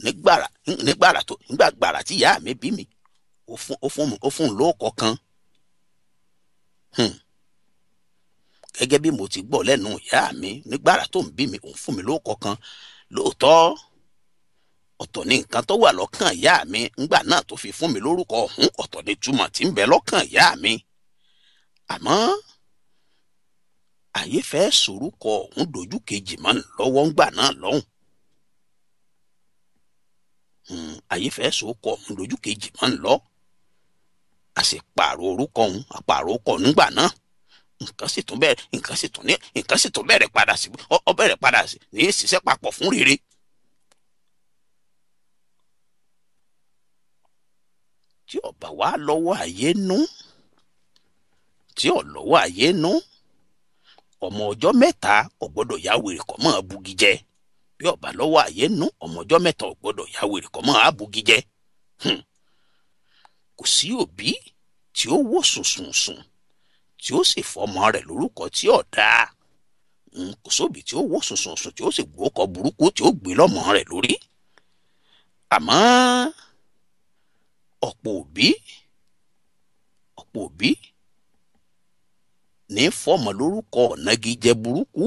nígbàrà nígbàrà tó nígbàgbàrà tí ìyá mi bí mi. Ó fún un lórúkọ kan. Gẹ́gẹ́ bí mo ti gbọ́ lẹ́nu ìyá mi nígbàrà tó ń bí mi, òun fún mi lórúkọ kan. Lóòótọ́, ọ̀tọ̀ ní nǹkan tó wà lọ́kàn ìyá mi ńgbà náà tó fi fún mi lórúkọ ọ̀hún, ọ̀tọ̀ ní túmọ̀ tí ń bẹ lọ́kàn ìyá mi. Àmọ́ àyè fẹ́ sorúkọ ọ̀hún dojú kejì mọ́ lọ́wọ́ ńgbà náà lọ́hùn. Àyè fẹ́ sorúkọ ọ̀hún dojú kejì mọ́ ń lọ. A sì pààrọ̀ orúkọ ọ̀hún, àpààrọ̀ orúkọ nígbà náà. Nǹkan sì tún bẹ̀rẹ̀ padà sí, ọ bẹ̀rẹ̀ padà sí ní ṣiṣẹ́ papọ̀ fún rere. Tí ọba wa lọ́wọ́ ayé nú, tí ò lọ́wọ́ ayé nú, ọmọ ọjọ́ 3 ò gbọ́dọ̀ ya wèrè kọ́ mọ́ bugi jẹ. Bí ọba lọ́wọ́ ayé nú, ọmọ ọjọ́ 3 ò gbọ́dọ̀ ya wèrè kọ́ mọ́ abugi jẹ. Kò sí òbí tí ó wò sùnsùnsùn tí ó sì fọmọ rẹ̀ lórúkọ tí ò dáa. Kò sóbì tí ó wò sùnsùnsùn tí ó sì gbókọ burúkú tí ó gbé lọ́mọ rẹ̀ lórí. Àmọ́ ọ̀pọ̀ òbí ní fọmọ lórúkọ ọ̀nàgíjẹ burúkú.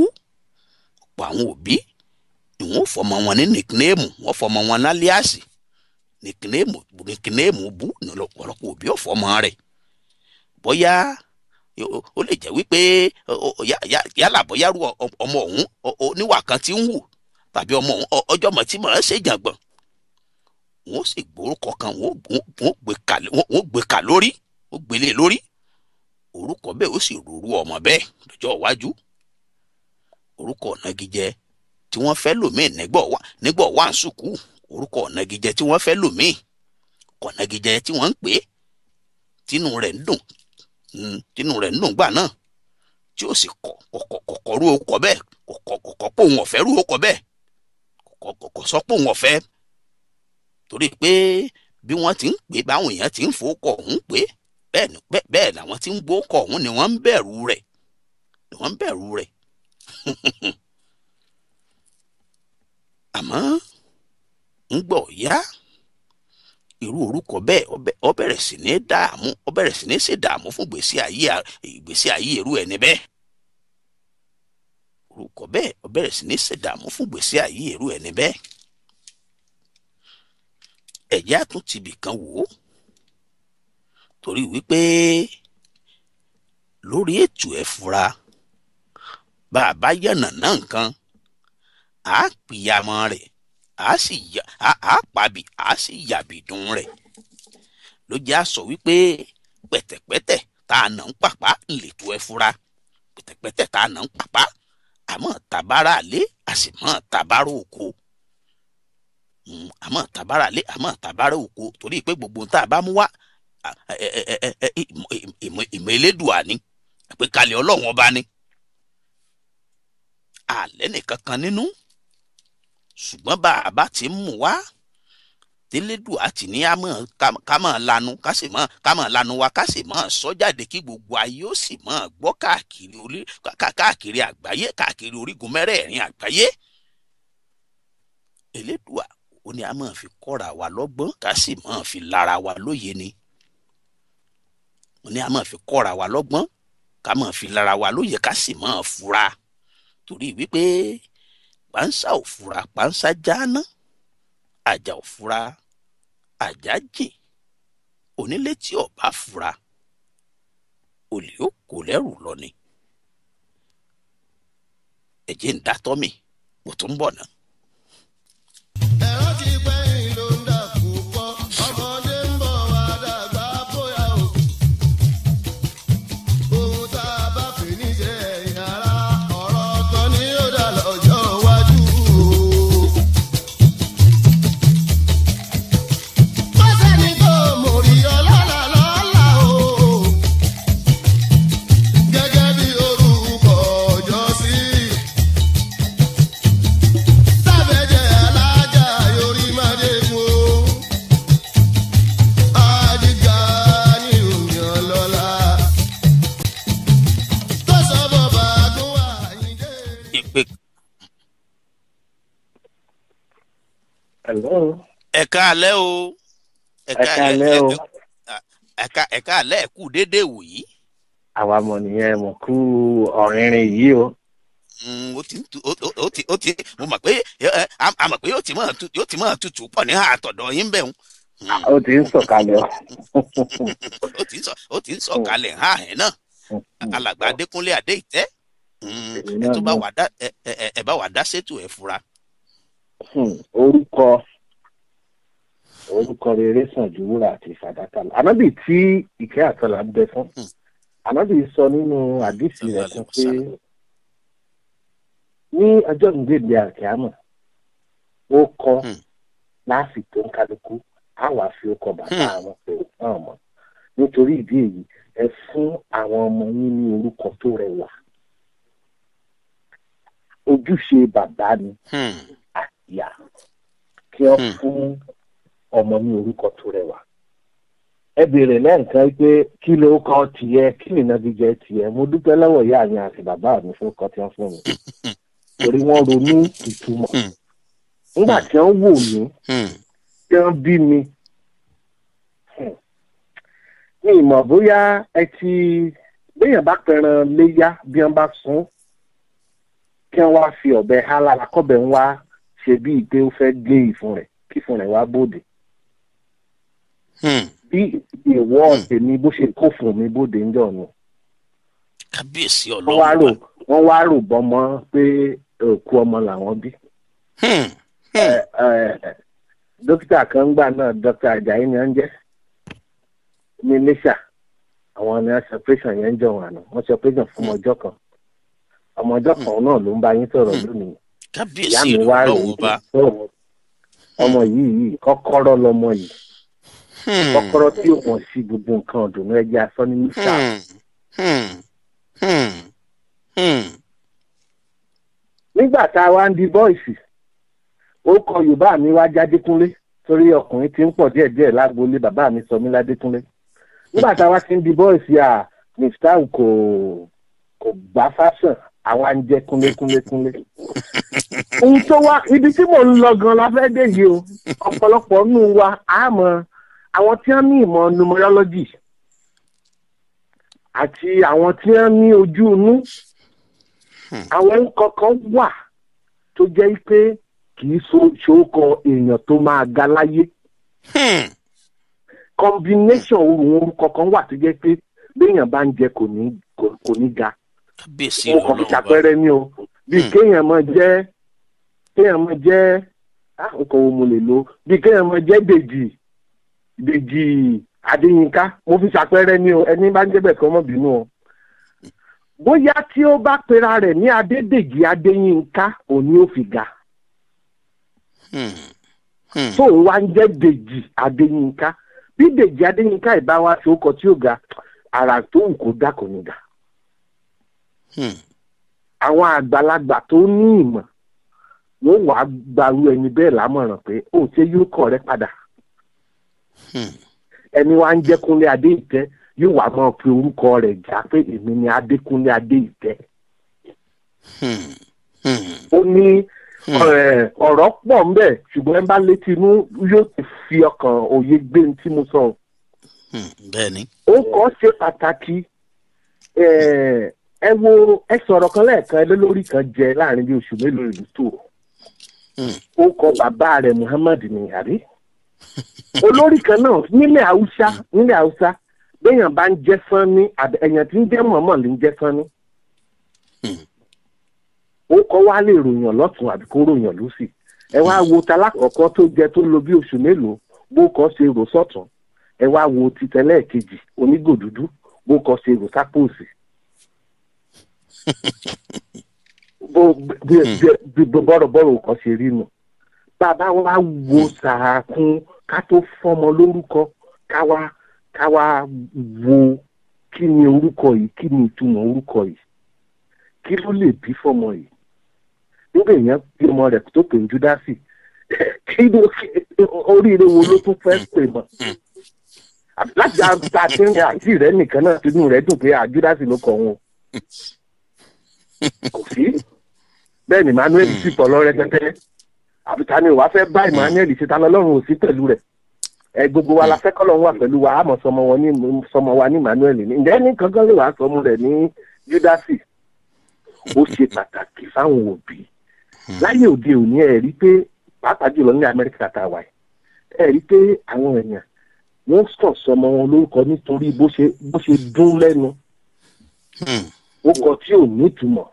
Ọ̀pọ̀ àwọn òbí ni wọ́n fọmọ wọn ní nickname, wọ́n fọmọ wọn ní alias, nickname, nickname bú ní ọ̀pọ̀lọpọ̀ òbí ò fọmọ rẹ̀. Bóyá ó lè jẹ́ wípé yálà bóyá rú ọmọ ọ̀hún oníwà kan tí ń wù, tàbí ọmọ ọ̀hún ọjọ́ mọ̀ tí màá ṣe jàngbọ̀n, wọ́n sì gbórúkọ kan, wọ́n gbé kà lórí, wọ́n gbélé lórí orúkọ bẹ́ẹ̀, ó sì rúru ọmọ bẹ́ẹ̀ lọ́jọ́ iwájú. Orúkọ ọ̀nàgíjẹ tí wọ́n fẹ́ lòmíì nígbà wà ń sùkú, orúkọ ọ̀nàgíjẹ tí wọ́n fẹ́ lòmíì, ọ̀nàgíjẹ tí wọ́n ń pè é, tínú rẹ̀ ń dùn, tínú rẹ̀ ń dùn gbà náà, tí ó sì kọ̀ kọ̀kọ̀ rú ọkọ̀ bẹ́ẹ̀, kọ̀kọ̀ kọ̀kọ̀ pé òun ọ̀fẹ́ rú ọkọ̀ bẹ́ẹ̀, kọ̀kọ̀ sọ pé òun ọ̀fẹ́, torí pé bí wọ́n ti ń pè, báwọn èèyàn ti ń fowókọ̀ ọ̀hún pé bẹ́ẹ̀ bẹ́ẹ̀ làwọn tí ń gbókọ̀ ọ̀hún ni wọ́n ń bẹ̀rù rẹ̀, ni wọ́n ń bẹ̀rù rẹ̀. Àmọ́ ń gbọ́ yá, irú orúkọ bẹ́ẹ̀ ó bẹ̀rẹ̀ sí ní dààmú, ó bẹ̀rẹ̀ sí ní ṣèdààmú fún ìgbésí ayé irú ẹni bẹ́ẹ̀. Orúkọ bẹ́ẹ̀ ó bẹ̀rẹ̀ sí ní ṣèdààmú fún ìgbésí ayé irú ẹni bẹ́ẹ̀. Ẹ̀jẹ̀ àtún tibì kan wò ó, torí wípé lórí ètò ẹ̀ fura, bá a bá yànnà náà nǹkan, á pìyàmọ́ rẹ̀, á sì yà á pàbí, á sì yàbì dùn rẹ̀. Ló jẹ́ àsọ wípé pẹ̀tẹ̀pẹ̀tẹ̀ tá a nà ń pàpà ń lè tó ẹ fura. Pẹ̀tẹ̀pẹ̀tẹ̀ tá a nà ń pàpà, àmọ́ tàbára lé, a sì mọ́ tàbára oko. Àmọ́ tàbára lé, àmọ́ tàbára oko, torí pé gbogbo ohun tá a bá mú wá, ìmọ̀ Elédùà ni, àgbékalẹ̀ Ọlọ́run Ọba ni, àlẹ́ nìkan kan nínú. Ṣùgbọ́n bá a bá ti ń mú wá tẹ́lẹ́dùà ti ní ká máa lanu, ká sì máa ká máa lanu wa, ká sì máa sọ jáde, kí gbogbo ayé ó sì máa gbọ́ káàkiri orí káàkiri àgbáyé, káàkiri orígun mẹ́rẹ̀ẹ̀rin àgbáyé. Elédùà ó ní a máa fi kọ́ra wa lọ́gbọ́n, ká sì máa fi lára wa lóye ni. Ó ní a máa fi kọ́ra wa lọ́gbọ́n, ká máa fi lára wa lóye, ká sì máa fura, torí wípé pàǹsá ò fura, pàǹsá jáná; àjà ò fura, àjà jìn; onílé tí ò bá fura, olè ó kò lẹ́rù lọ ni. Ẹ̀jẹ̀ ń dátọ́ mi, mo tún ń bọ̀ náà. Ẹ̀rọ ti pẹ́yìn ló ń dà púpọ̀, ọmọdé ń bọ̀ wá dàgbà bóyá o. Ohun tá a bá fi níṣẹ́ ẹ̀yìn ara, ọ̀rọ̀ kan ni yóò dà lọ́jọ́ iwájú o. Kò sẹ́ni tó mórí ọlọ́lá lọ́la o. Gẹ́gẹ́ bí Hello. Ẹ káalẹ́ o. Ẹ káalẹ́ o. Ẹ káalẹ́, ẹ kú déédéé wòyí. Àwa mọ̀ nìyẹn, mọ̀ kú ọ̀rìnrìn yìí o. Ó ti ó ti mo mọ̀ pé a mọ̀ pé yóò ti mọ̀ tutù pọ̀ ní àtọ̀dọ̀ yín bẹ̀ ń. Ó ti ń sọ̀kalẹ̀ o. Ó ti ń sọ̀kalẹ̀ hàn ẹ̀ náà. Alàgbà Adékúnlé Adéìtẹ́, ẹ tó bá wà dá ẹ bá wà dá sétò ẹ fura. Orúkọ rere sàn ju wúrà àti fàdákà lọ. Ànábì tí ìkẹ́ àtọlà ń bẹ fún. Ànábì sọ nínú àdìsí rẹ̀ kan pé ní ọjọ́ ìgbèdè àkíámọ̀, ó kọ láàfin tó ń kálukú, á wàá fi ó kọ bàbá àwọn pé náà mọ̀. Nítorí ìdí èyí, ẹ fún àwọn ọmọ yín ní orúkọ tó rẹwà. Ojúṣe bàbá ni àtìyá kí wọ́n fún ọmọ ní orúkọ tó rẹwà. Ẹ béèrè lẹ́ǹkan pé kí ló kọ tiẹ̀, kí nìna jíjẹ tiẹ̀. Mo dúpẹ́ lọ́wọ́ ìyá mi àti bàbá mi fún ọkọ tí wọ́n fún mi, torí wọ́n ronú ìtumọ̀. Nígbà tí wọ́n wò mí, tí wọ́n bí mi, mi mọ̀ bóyá ẹ ti béèyàn bá pẹran léyá, bí wọ́n bá sún, kí wọ́n wá fi ọ̀bẹ há lára, kọ́bẹ̀ ń wá ṣe bíi pé ó fẹ́ gé ìfun rẹ̀, kí ìfun rẹ̀ wá bòde. Bí ìwọ tèmi bó ṣe kó fún mi bóde ń jọ nù. Kábíyèsí Ọlọ́run. Wọ́n wá rò bọ́mọ pé òkú ọmọ làwọn bí. Dókítà kan gbà náà, Dókítà Ajayi ni wọ́n ń jẹ́ ní Iléṣà. Àwọn ni wọ́n ṣe operation yẹn ń jọ wọn àná. Wọ́n ṣe operation fún ọjọ́ kan. Ọmọ ọjọ́ kan náà ló ń bá yín sọ̀rọ̀ lónìí. Kábíyèsí Ọlọ́run bá. Ọmọ yìí kọ́kọ́rọ́ lọmọ yìí. Kọ́kọ́rọ́ tí ó wọ̀n sí gbogbo nǹkan ọ̀dùnnú ẹgbẹ́ asán ní mísà. Nígbà tá a wá ń di bọ́ìsì, ó kọ Yorùbá mi wá jádékúnlé, torí ọkùnrin ti ń pọ̀ díẹ̀díẹ̀ lágboolé bàbá mi sọ mí ládékúnlé. Nígbà tá a wá ti ń di bọ́ìsì, à Mr. kò gbá fásán, àwa ń jẹ kúnlé kúnlé kúnlé. Ohun tó wá ibi tí mò ń lọ gan la fẹ́ dé yìí o. Ọ̀pọ̀lọpọ̀ nù wa àmọ́ àwọn tí wọ́n ní ìmọ̀ numerology àti àwọn tí wọ́n ní ojú inú, àwọn nǹkan kan wà tó jẹ́ pé kì í ṣòkọ èèyàn tó máa ga láyé. Combination orúkọ kan wà tó jẹ́ pé béèyàn bá ń jẹ kò ní ga. Mo kàn fi ṣàpẹẹrẹ ni o, bí kéèyàn máa jẹ́ ọkọ̀ wo mo lè lò, bí kéèyàn máa jẹ́ Dèjì Adéyínká, mo fi ṣàpẹẹrẹ ni o, ẹni bá ń jẹ́ bẹ́ẹ̀ kọ́ mọ́ bínú o. Bóyá tí ó bá pera rẹ̀ ní Adédèjì Adéyínká, òní ó fi ga. Tó ń wá ń jẹ́ Dèjì Adéyínká, bí Dèjì Adéyínká ìbá wa ṣe ó kọ tí ó ga, àrà tó ń kó dá kò ní ga. Àwọn àgbàlagbà tó ní ìmọ̀ wọ́n wàá gbarú ẹni bẹ́ẹ̀ lámọ̀ràn pé ó ṣe yóò kọ̀ rẹ́ padà. Ẹni wá ń jẹ́ Kúnlé Adéìtẹ́ yóò wá máa fi orúkọ rẹ̀ já pé èmi ni Adékúnlé Adéìtẹ́. Ó ní ọ̀rọ̀ pọ̀ ńbẹ̀, ṣùgbọ́n ẹ bá létí inú yóò ti fi ọkàn òye gbé ní tí mo sọ. Bẹ́ẹ̀ni. Ó kọ́ ṣe pàtàkì. Ẹ wo ẹ sọ̀rọ̀ kan lẹ́ẹ̀kan, ẹ lórí kan jẹ láàrin bí oṣù mélòó ìlú tó. Ó kọ bàbá rẹ̀ Muhammad ní àbí? Olórí kan náà nílẹ̀ Haúsá béèyàn bá ń jẹ́ Sanni, ẹ̀yàn tí ń jẹ́ Muhammad ló ń jẹ́ Sanni. Ó kọ́ wá lè ròyàn lọ́tún àbí kó ròyàn lósì. Ẹ wá wo talákọ̀ọ́kọ́ tó jẹ tó lò bí oṣù mélòó, bó kọ́ ṣe rò sọ́tún. Ẹ wá wo titẹ́lẹ̀ kejì onígò dúdú, bó kọ́ ṣe rò sápò òsì. Bọ́rọ̀bọ́rọ̀ kọ́ ṣe rí nu. Bàbá wa wo sàákún ká tó fọmọ lórúkọ, ká wá wo kí ni orúkọ yìí, kí ni ìtumọ̀ orúkọ yìí, kí ló lè bí fọmọ yìí. Nígbà èèyàn bí ọmọ rẹ̀ tó pè ní Júdásì, kí ló oríire wo ló tún fẹ́ pè mọ́? Láti àti àìsí rẹ̀ nìkan náà tinú rẹ̀ dùn pé Júdásì ló kọ wọn. Kò sí. Bẹ́ẹ̀ ni Emmanuel sì pọ̀ lọ rẹpẹtẹ. Àbí ta ni ò wá fẹ́ bá Emmanuel ṣe, ta lọ́lọ́run ò sí pẹ̀lú rẹ̀? Ẹ gbogbo wa la fẹ́ kọ́lọ́run wà pẹ̀lú wa, àmọ́ sọmọ wọn ní sọmọ wa ní Emmanuel ní. Ǹjẹ́ ní kankan lè wàá sọmọ rẹ̀ ní Júdásì? Ó ṣe pàtàkì fáwọn òbí láyé òde òní. Ẹ rí pé pàápàá jùlọ ní Amẹ́ríkà tá a wà yìí, ẹ rí pé àwọn èèyàn wọ́n sọ sọmọ wọn lórúkọ nítorí bó ṣe dún lẹ́nu, orúkọ tí ò nítumọ̀,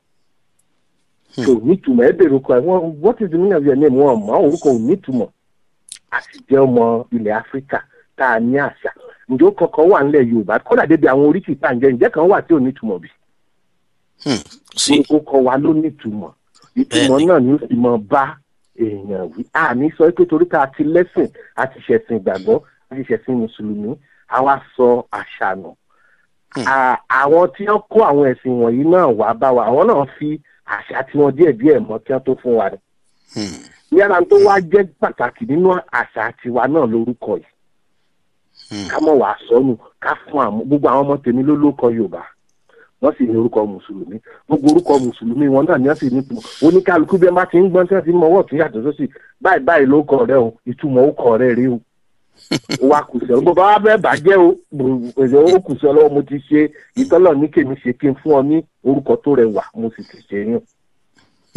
tí ò nítumọ̀. Ẹ bèrè orúkọ ẹ, wọ́n, "What is the meaning of your name?" Wọn mọ̀. Orúkọ ò nítumọ̀. A sì jẹ́ ọmọ ilẹ̀ Áfíríkà tá a ní àṣà. Ǹjẹ́ ó kọ̀ọ̀kan wà nílẹ̀ Yorùbá, kódà débi àwọn oríkì tá à ń jẹ́, ǹjẹ́ kan wà tí ò nítumọ̀ bí? Sí. Orúkọ wa ló nítumọ̀. Ìtumọ̀ náà ni ó sì mọ bá èèyàn wí. Àní sọ pé torí ká ti lẹ́sìn, a ti ṣẹ̀sìn ìgbàgbọ́, a ti ṣẹ̀sìn mùsùlùmí, a wá sọ àṣà nù. Àwọn tí wọ́n kó àwọn ẹ̀sìn wọ̀nyí náà wá bá wa, àwọn náà fi àṣà tiwọn díẹ̀díẹ̀ mọ́ kí wọ́n tó fún wa ni. Ní ara tó wá jẹ́ pàtàkì nínú àṣà tiwa náà lórúkọ yìí, ká mọ̀ wá sọnù, ká fún àwọn gbogbo àwọn ọmọ tèmi ló lóko Yorùbá, wọ́n sì ní orúkọ mùsùlùmí. Gbogbo orúkọ mùsùlùmí wọn náà ni wọ́n sì ní ìtumọ̀. Oníkálukú bí ẹ bá ti ń gbọ́n tí wọ́n ti ń mọ ọwọ́ ọ̀tún yàtọ̀ sósì, báyìí báyìí ló kọ rẹ o, ìtumọ̀ ó kọ rẹ rí o. Ó wá kù sí ọ, bó bá wá fẹ́ bàjẹ́ o, ó kù sí ọ lọ́wọ́. Mo ti ṣe ìtọ́lọ̀ ní kèmí ṣe kí n fún ọ ní orúkọ tó rẹwà, mo sì ti ṣe yín.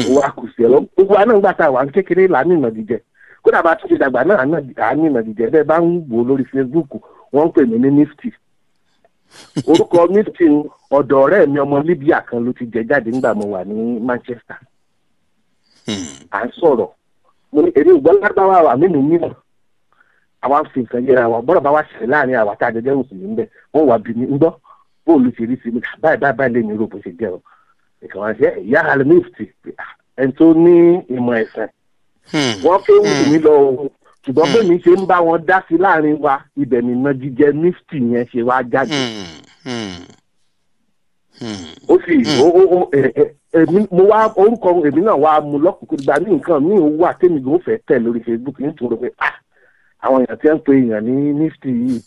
Ó wá kù sí ọ lọ́wọ́. Gbogbo wa náà gbà tá a wà ní kékeré là ní ìnàgìjẹ, kódà bá tún ti dàgbà náà à ní ìnàgìjẹ. Bẹ́ẹ̀ bá ń wò lórí Facebook, wọ́n ń pè mí ní Nifty. Orúkọ Nifty, ọ̀dọ̀ ọ̀rẹ́ mi ọmọ Libya kan ló ti jẹ jáde nígbà mo wà ní Manchester. À ń sọ̀rọ̀, mo ní èmi ò gbọ́ lágbáwá wà mímì mímọ̀, àwa ń fi nǹkan yẹra wa. Bọ́dọ̀ bá wá ṣẹlẹ̀ láàrin àwa tá a jẹjẹ́ mùsùlùmí bẹ́ẹ̀, wọ́n wà bí mi ń gbọ́ bóòlù ṣe rí sí mi, báyìí báyìí báyìí lèmi rò bó ṣe jẹ́ o. Ìkàn wá ṣe ìyá àlẹ́ Nifty, ẹni tó ní ìmọ̀ ẹ̀sìn, wọ́n ké wù mí lọ o, ṣùgbọ́n bẹ́ẹ̀ mi ṣe ń bá wọn dá sí láàrin wa, ibẹ̀ nìna jíjẹ Nifty yẹn ṣe wá jáde. Ó sì ó ẹ ẹ èmi mo wá orúkọ èmi náà wá mú lọ́kùnkún. Gba ní nǹkan mi ò wà tèmi ló fẹ́ tẹ̀ lórí Facebook, nítorí pé ah, àwọn èèyàn tí wọ́n ń pe èèyàn ní Nifty yìí,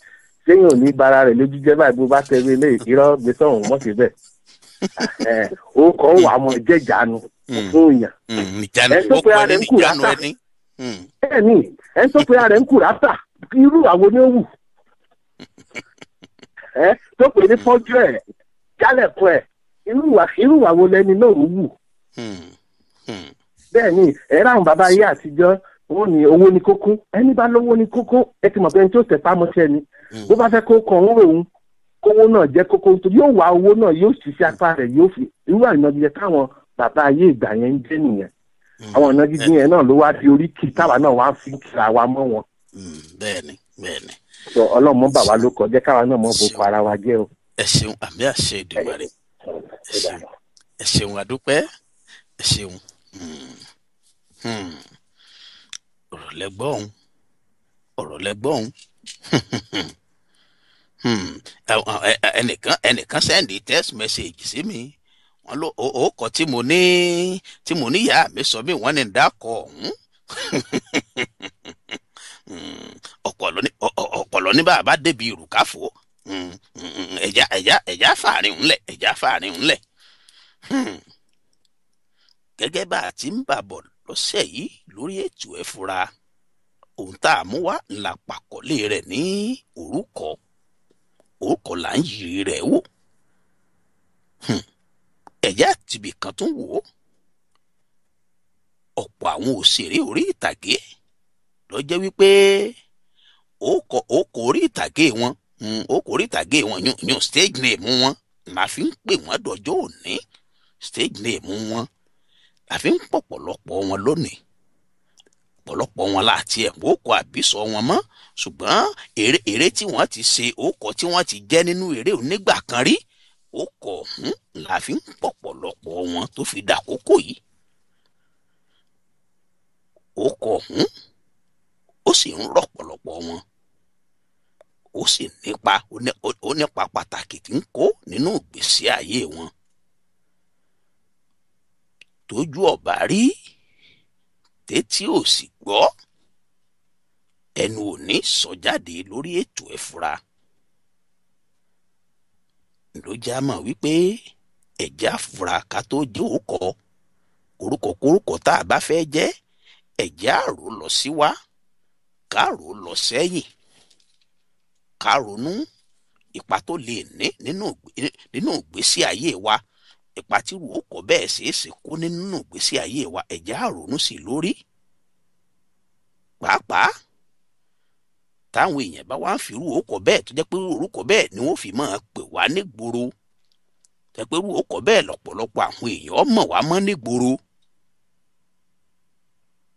séèyàn ò ní bara rẹ̀ lójú jẹ́ báyìí? Bó bá tẹ̀lé ilé ìrọ́ gbé sọ̀hún mọ́ sí bẹ́ẹ̀, orúkọ wà mọ́ jẹ́jàánu fún èèyàn. Ìjánu Ẹ tó ó pe pẹ́ ara ní ẹ̀ ń kù ìjánu rátà. ẹni. Bẹ́ẹ̀ ni, ẹ tó pe ara ẹ̀ ń kù rátà, irú àwọn ni ó wù ẹ tó pè ní fọ́jú ẹ̀ jálẹ̀kùn ẹ̀, irú ìwà wo lẹni náà ó wù? Bẹ́ẹ̀ ni, ẹ̀rọ àwọn bàbá ayé àtijọ́, wọ́n ní owó ní kókó. Ẹni bá lówó ní kókó, ẹ ti mọ̀ pé ẹni tó tẹ̀pá mọ́ṣẹ́ ni. Bó bá fẹ́ kó kàn ń ròhun, kówó náà jẹ́ kókó, nítorí yóò wá owó náà, yóò ṣiṣẹ́ apá rẹ̀, yóò fi irú àìnagijẹ táwọn bàbá ayé ìgbà yẹn ń jẹ́ nìyẹn. Àwọn ìnagijẹ yẹn náà ló wá di oríkì táwa náà wá fi ń kira wa mọ́ wọn. Bẹ́ẹ̀ ni, bẹ́ẹ̀ ni. Sọ ọlọ́mọ bàbá ló kọ jẹ́ káwa náà mọ́ boko ara wa jẹ́ o. Ẹ ṣeun, àmì àṣẹ Èdùmàrè. Ẹ ṣeun, ẹ ṣeun, àdúpẹ́, ẹ ṣeun. Ọ̀rọ̀ lẹ́gbọ́n, ọ̀rọ̀ lẹ́gbọ́n. Ẹnìkan send text message sí mi, wọ́n ló ó kọ tí mo ní ìyá mi sọ mí, wọ́n ní dákọ̀ ọ̀hún. Ọ̀pọ̀lọ́ ní bàbá débi ìrùkáfò. Ẹ̀já fàárín ńlẹ̀, ẹ̀já fàárín ńlẹ̀. Gẹ́gẹ́ bá a ti ń bàbọ̀ lọ́sẹ̀ yìí lórí ètò Ẹ Fura, ohun tá a mú wá ńlá pàkọ́lé rẹ̀ ní orúkọ. Orúkọ là ń yiri rẹ̀ wò. Ẹ̀já àtibì kan tún wò ó. Ọ̀pọ̀ àwọn òṣèré orí ìtàgé ló jẹ́ wípé ó kọ orí ìtàgé wọn, ó kọ orí ìtàgé wọn yún yún stage name wọn la fi ń pè wọ́n dọjọ́ òní. Stage name wọn la fi ń pọ̀pọ̀lọpọ̀ wọn lónìí. Ọ̀pọ̀lọpọ̀ wọn láti ẹ̀ ó kọ àbísọ wọn mọ́, ṣùgbọ́n eré tí wọ́n ti ṣe, ó kọ tí wọ́n ti jẹ́ nínú eré onígbà kan rí, ó kọ ọ̀hún la fi ń pọ̀pọ̀lọpọ̀ wọn tó fi dàkókò yìí. Ó kọ ọ̀hún, ó sì ń rọ̀pọ̀lọpọ̀ wọn, ó sì nípa, ó nípa pàtàkì tí ń kó nínú ìgbésí ayé wọn. Tójú ọ̀bà rí, tétí ò sì gbọ́, ẹnu ò ní sọ jáde lórí ètò Ẹ Fura ló já mọ̀ wípé ẹ̀já fura ká tó jẹ́ òkọ orúkọ kórúkọ tá a bá fẹ́ jẹ́. Ẹ̀jẹ̀ àrò lọ sí wa, káàrò lọ sẹ́yìn, ká ronú ipa tó lè ní nínú ìgbésí ayé wa, ipa tí irú orúkọ bẹ́ẹ̀ ṣeéṣe kó nínú ìgbésí ayé wa. Ẹ̀jẹ̀ àrònú sí lórí. Pàápàá táwọn èèyàn bá wá ń fi irú orúkọ bẹ́ẹ̀ tó jẹ́ pé irú orúkọ bẹ́ẹ̀ ni wọ́n fi máa pè wá nígboro, tó jẹ́ pé irú orúkọ bẹ́ẹ̀ lọ́pọ̀lọpọ̀ àwọn èèyàn mọ̀ wá mọ́ nígboro.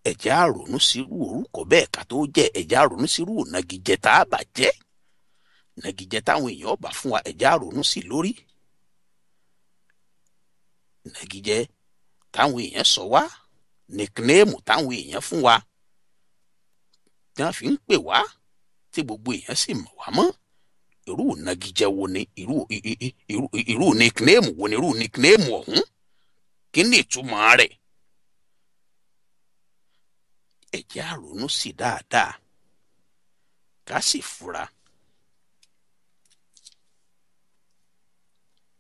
Ẹ̀jẹ̀ àrònú sí irú orúkọ bẹ́ẹ̀ ká tó jẹ́. Ẹ̀jẹ̀ àrònú sí irú ìnagijẹ tá a bà jẹ́, ìnagijẹ táwọn èèyàn bá fún wa, ẹ̀jẹ̀ àrònú sí lórí. Ìnagijẹ táwọn èèyàn sọ wá, nickname táwọn èèyàn fún wa, tí wọ́n fi ń pè wá, tí gbogbo èèyàn sì mọ̀ wá mọ́. Irú ìnagijẹ wo ni, irú nickname wo ni, irú nickname ọ̀hún, kí ni ìtumọ̀ rẹ̀? Ẹ jẹ́ á ronú sí dáadáa, ká sì fura.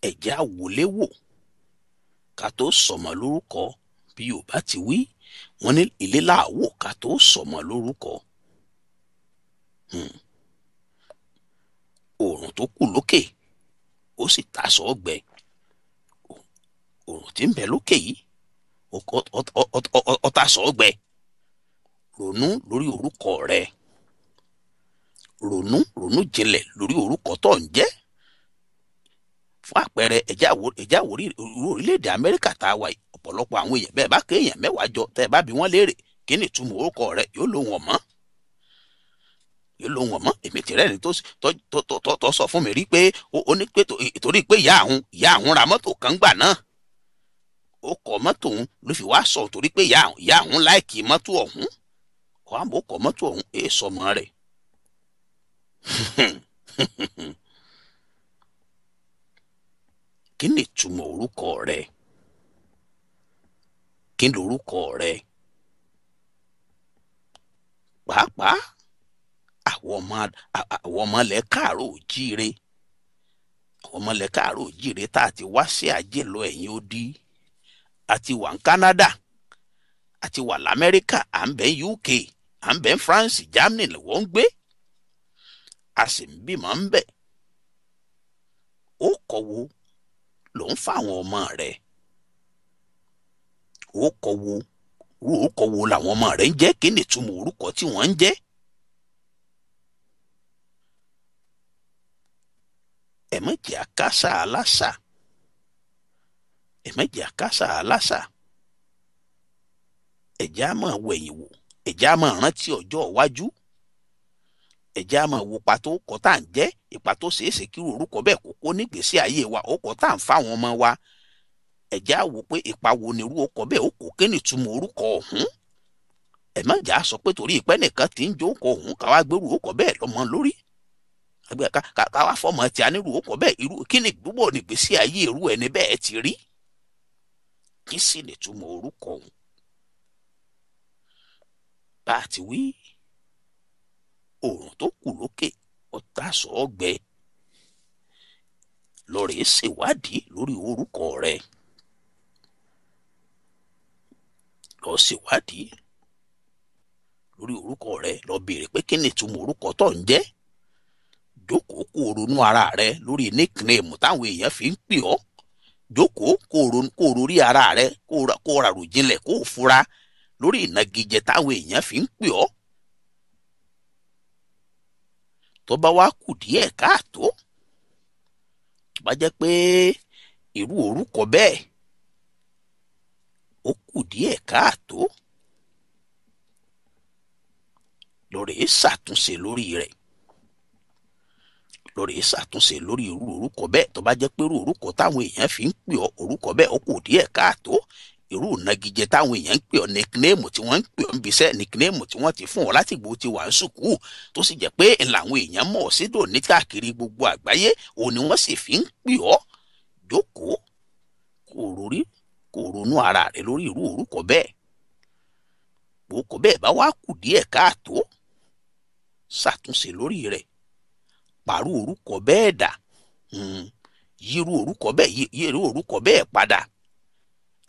Ẹ jẹ́ á wọlé wò ká tó sọmọ lórúkọ. Bí Yorùbá ti wí, wọ́n ní ilé làwò ká tó sọmọ lórúkọ. Òòrùn tó kù lókè ó sì taṣọ ọgbẹ. Òòrùn tí ń bẹ lókè yìí ó taṣọ ọgbẹ. Ronú lórí orúkọ rẹ, ronú jinlẹ̀ lórí orúkọ tó ń jẹ́. Fún àpẹẹrẹ, ẹ̀jẹ̀ àwòrí orílẹ̀-èdè Amẹ́ríkà tá a wà yìí, ọ̀pọ̀lọpọ̀ àwọn èèyàn bẹ́ẹ̀ bá kéèyàn mẹ́wàá jọ, tẹ́ ẹ bá bi wọ́n léèrè kí ni ìtumọ̀ orúkọ rẹ, yóò lóhùn ọ̀mọ́, yóò lóhùn ọ̀mọ́. Èmi tìrẹ́ ni tó sọ fún mi rí pé ó ní pé torí pé ìyá àwọn ra mọ́tò kan gbà náà, ó kọ mọ́tò òun ló fi wá sọ torí pé ìyá àwọn láìkì mọ́tò ọ̀hún, wàá mọ̀ kọ mọ́tò ọ̀hún èé sọmọ rẹ̀. Kí ni ìtumọ̀ orúkọ rẹ? Kí ni orúkọ rẹ? Pàápàá àwọn ọmọ ilẹ̀ káàárọ̀ òjíire, àwọn ọmọ ilẹ̀ káàárọ̀ òjíire tá a ti wá sí ajé lọ ẹ̀yìn odi, a ti wà ní Canada, a ti wà lamẹ́ríkà, à ń bẹ UK, à ń bẹ France, Germany ni wọ́n ń gbé, a sì ń bímọ ń bẹ. Ó kọ wo ló ń fáwọn ọmọ rẹ̀? Ó kọ wo, orúkọ wo làwọn ọmọ rẹ̀ ń jẹ́? Kí ni ìtumọ̀ orúkọ tí wọ́n ń jẹ́? Ẹ má jẹ́ àkásà aláṣà, ẹ má jẹ́ àkásà aláṣà. Ẹ jẹ́ á máa wẹ̀yìn wò, ẹ jẹ́ á máa rántí ọjọ́ iwájú, ẹ jẹ́ á máa wo ipa tó kọ tá à ń jẹ́, ipa tó ṣeéṣe kí orúkọ bẹ́ẹ̀ kó kó nígbésí ayé wa, ó kọ tá à ń fáwọn ọmọ wa. Ẹ jẹ́ á wò pé ipa wo ni irú ọkọ bẹ́ẹ̀ ó kó, kí ni ìtumọ̀ orúkọ ọ̀hún? Ẹ má jà á sọ pé torí ìpẹ́ nìkan tí ń jókòó ọ̀hún ká wá gbérú orúkọ bẹ́ẹ̀ lọ́mọ lórí, ká wá fọmọ tí a nírú orúkọ bẹ́ẹ̀. Irú kí ni gbogbo nígbésí ayé irú ẹni bẹ́ẹ̀ ti rí? Kí sì ni ìtumọ̀ orúkọ ọ̀hún? Bá a ti wí, òòrùn tó kù lókè ọ̀tá sọ ọgbẹ. Lọ́rẹ̀ẹ́ ṣèwádìí lórí orúkọ rẹ, lọ ṣèwádìí lórí orúkọ rẹ, lọ béèrè pé kí ni ìtumọ̀ orúkọ tó ń jẹ́. Jókòó kó o ronú ara rẹ lórí nickname táwọn èèyàn fi ń pè ọ́. Jókòó kó o rorí ara rẹ, kó o ràrò jinlẹ̀, kó o fura lórí ìnagijẹ táwọn èèyàn fi ń pè ọ́. Tó bá wá kù díẹ̀ káàtó, tó bá jẹ́ pé irú orúkọ bẹ́ẹ̀ ó kù díẹ̀ káàtó, lọ́rẹ̀ẹ́ ṣàtúnṣe lórí rẹ̀, lọ́rẹ̀ẹ́ ṣàtúnṣe lórí irú orúkọ bẹ́ẹ̀. Tó bá jẹ́ pé irú orúkọ táwọn èèyàn fi ń pè ọ́, orúkọ bẹ́ẹ̀ ó kù díẹ̀ káàtó, irú ìnagijẹ táwọn èèyàn ń pè ọ́, nickname tí wọ́n ń pè ọ́ níbi iṣẹ́, nickname tí wọ́n ti fún ọ láti gbò tí wà ń sùkúù, tó sì jẹ́ pé làwọn èèyàn mọ̀ ọ́ sídò ní káàkiri gbogbo àgbáyé, òun ni wọ́n sì fi ń pè ọ́. Jókòó kó o rorí, kó o ronú ara rẹ lórí irú orúkọ bẹ́ẹ̀. Orúkọ bẹ́ẹ̀ bá wá kù díẹ̀ káàtó, ṣàtúnṣe lórí rẹ̀, pàrọ̀ orúkọ bẹ́ẹ̀ dà, yírú orúkọ bẹ́ẹ̀, yírú orúkọ bẹ́ẹ̀ padà.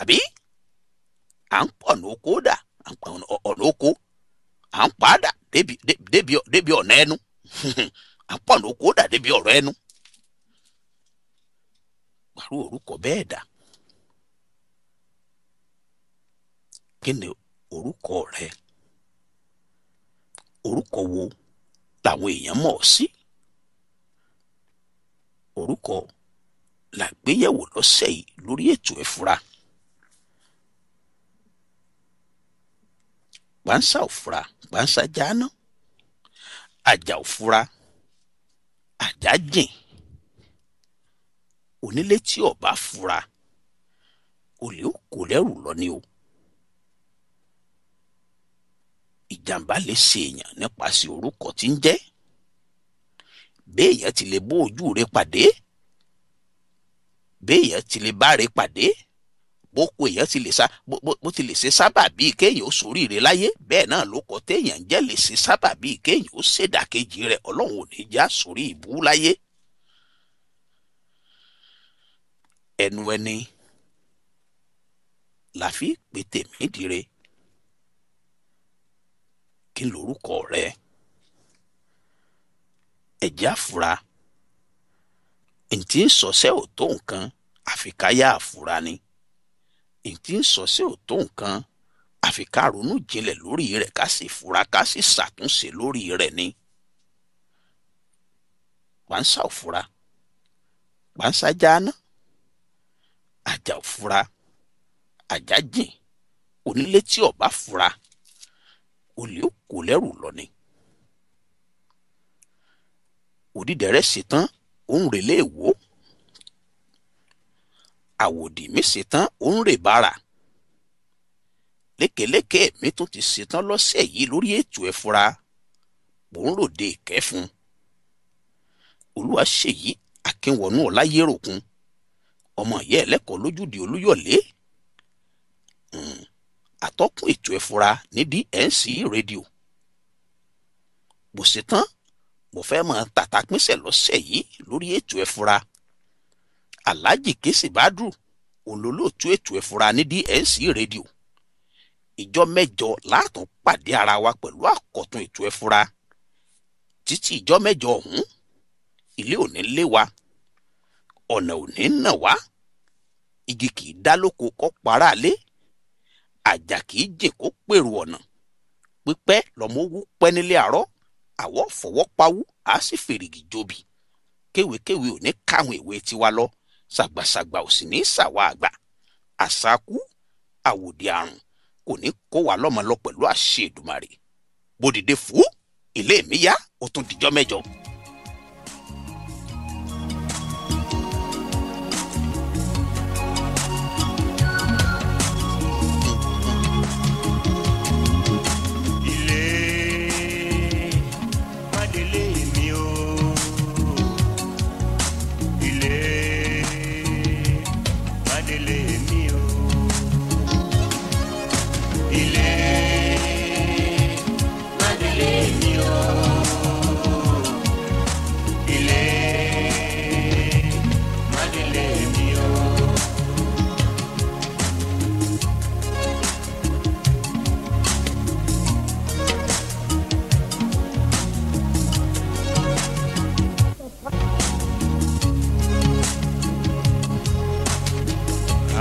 Àbí à ń pọ̀ ní oko dà, Ọ̀nà oko à ń padà débi ọ̀nà ẹnu. À ń pọ̀ ọ̀nà oko dà débi ọ̀rọ̀ ẹnu. Pàrọ̀ orúkọ bẹ́ẹ̀ dà. Kí ni orúkọ rẹ? Orúkọ wo làwọn èèyàn mọ̀ ọ́ sí? Orúkọ làgbéyẹ̀wò lọ́sẹ̀ yìí lórí ètò Ẹ̀fura. Gbàǹsà òfura, gbàǹsà jáná. Àjà òfura, àjà jìn. Onílé tí ó bá fura, olè ó kó lẹ́rù lọ ni o. Ìjàmbá lè ṣe èèyàn nípasẹ̀ orúkọ tí ń jẹ́. Béèyàn ti lè bó ojú rẹ̀ pàdé, béèyàn ti lè bá rẹ̀ pàdé, bókó èèyàn ti lè sá bó ti lè ṣe sábà bíi kéèyàn ó soríire láyé, bẹ́ẹ̀ náà ló kọ téèyàn ń jẹ́ lè ṣe sábà bíi kéèyàn ó ṣèdàkejì rẹ̀. Ọlọ́run ò ní já sórí ìbú láyé. Ẹnu ẹni la fi pè tèmi dire. Kí lorúkọ rẹ? Ẹ̀jẹ̀ àfura. Ntí ń sọsẹ́ ò tó nǹkan, àfi ká yá àfura ni. Ntí ń sọsẹ́ ò tó nǹkan, àfi ká ronú jinlẹ̀ lórí rẹ̀, ká sì fura, ká sì ṣàtúnṣe lórí rẹ̀ ni. Pàǹsá ò fura, pàǹsá jáná. Àjà ò fura, àjà jìn. Onílé tí ó bá fura, olè ó kó lẹ́rù lọ ni. Òdìdẹrẹ́ ṣetán, òun rèlé èwò. Àwòdì mi ṣetán, òun rè bára. Lékeléké mi tún ti ṣetán lọ́sẹ̀ yìí lórí ètò Ẹ̀fura. Mò ń ròde ìkẹ́fun. Olúwaṣèyí Akínwọnú Ọláyéròkun, ọmọ ìyá ẹlẹ́kọ̀ọ́ lójúde Olúyọ̀lé, atọ́kùn ètò Ẹ̀fura ní DNC rédíò. Bó ṣetán, mo fẹ́ mọ tàtà pínṣẹ̀ lọ́sẹ̀ yìí lórí ètò Ẹ̀fura. Alhaji Kesi Badru olólóòtú ètò Ẹ̀fura ní DNC rédíò. Ìjọ mẹ́jọ látún pàdé ara wa pẹ̀lú àkọ́tún ètò Ẹ̀fura. Títí ìjọ mẹ́jọ ọ̀hún, ilé ò ní lé wa, ọ̀nà ò ní nà wá, igi kì í dá lóko kó para lé, àjà kì í jìn kó pèrò ọ̀nà. Pípẹ́ lọ́mọ owó pẹ́ nílé àárọ̀, àwọ̀ fọwọ́ pawú, á sì fèrègì jobi. Kéwékéwé ò ní káwọn ìwé tiwa lọ, ṣàgbàṣàgbà ò sì ní ṣàwà àgbà. Àṣàkú àwòdì àrùn kò ní kó wa lọ́mọ lọ pẹ̀lú àṣẹ Èdùmàrè. Bòdìdé fún ilé mi yá, ó tún dìjọ́ mẹ́jọ.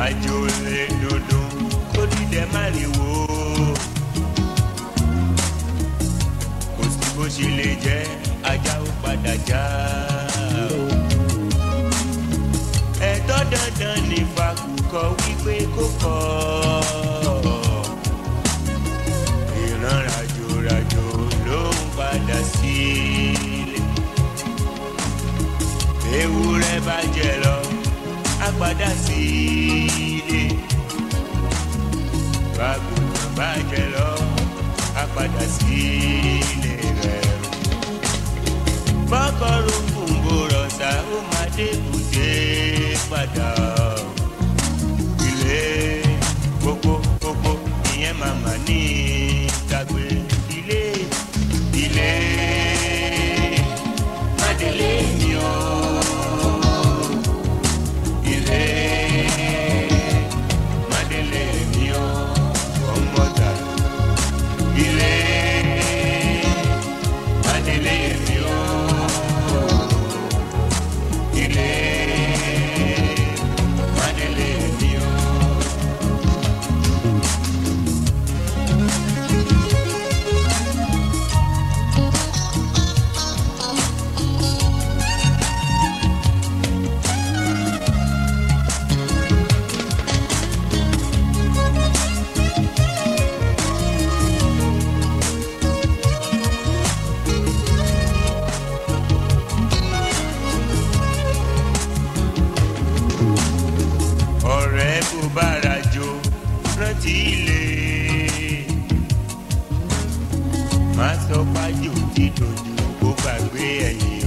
Àjò lè dundun kó dídẹ má lè wò ó. Kò sí bó ṣe lè jẹ́, ajá ó padà já. Ẹ̀tọ́ dandan ní fakùkọ wípé kó kọ́. Ìran ràjòràjò ló ń padà sílé. Ewúrẹ́ bá jẹ lọ, á padà sílé. Bágùntàn bá jẹ lọ, á padà sílé rẹ̀. Bọ́kọ̀rọ̀ kùnbó rọ̀ṣà, ó máa dé bùdé padà. Ilé kókó kókó ìyẹn màmá ní ìtàgbé. Ilé ilé má délé mi o. Ilé má délé mi o. Ọmọ ta gbàgbé ẹ̀yìn.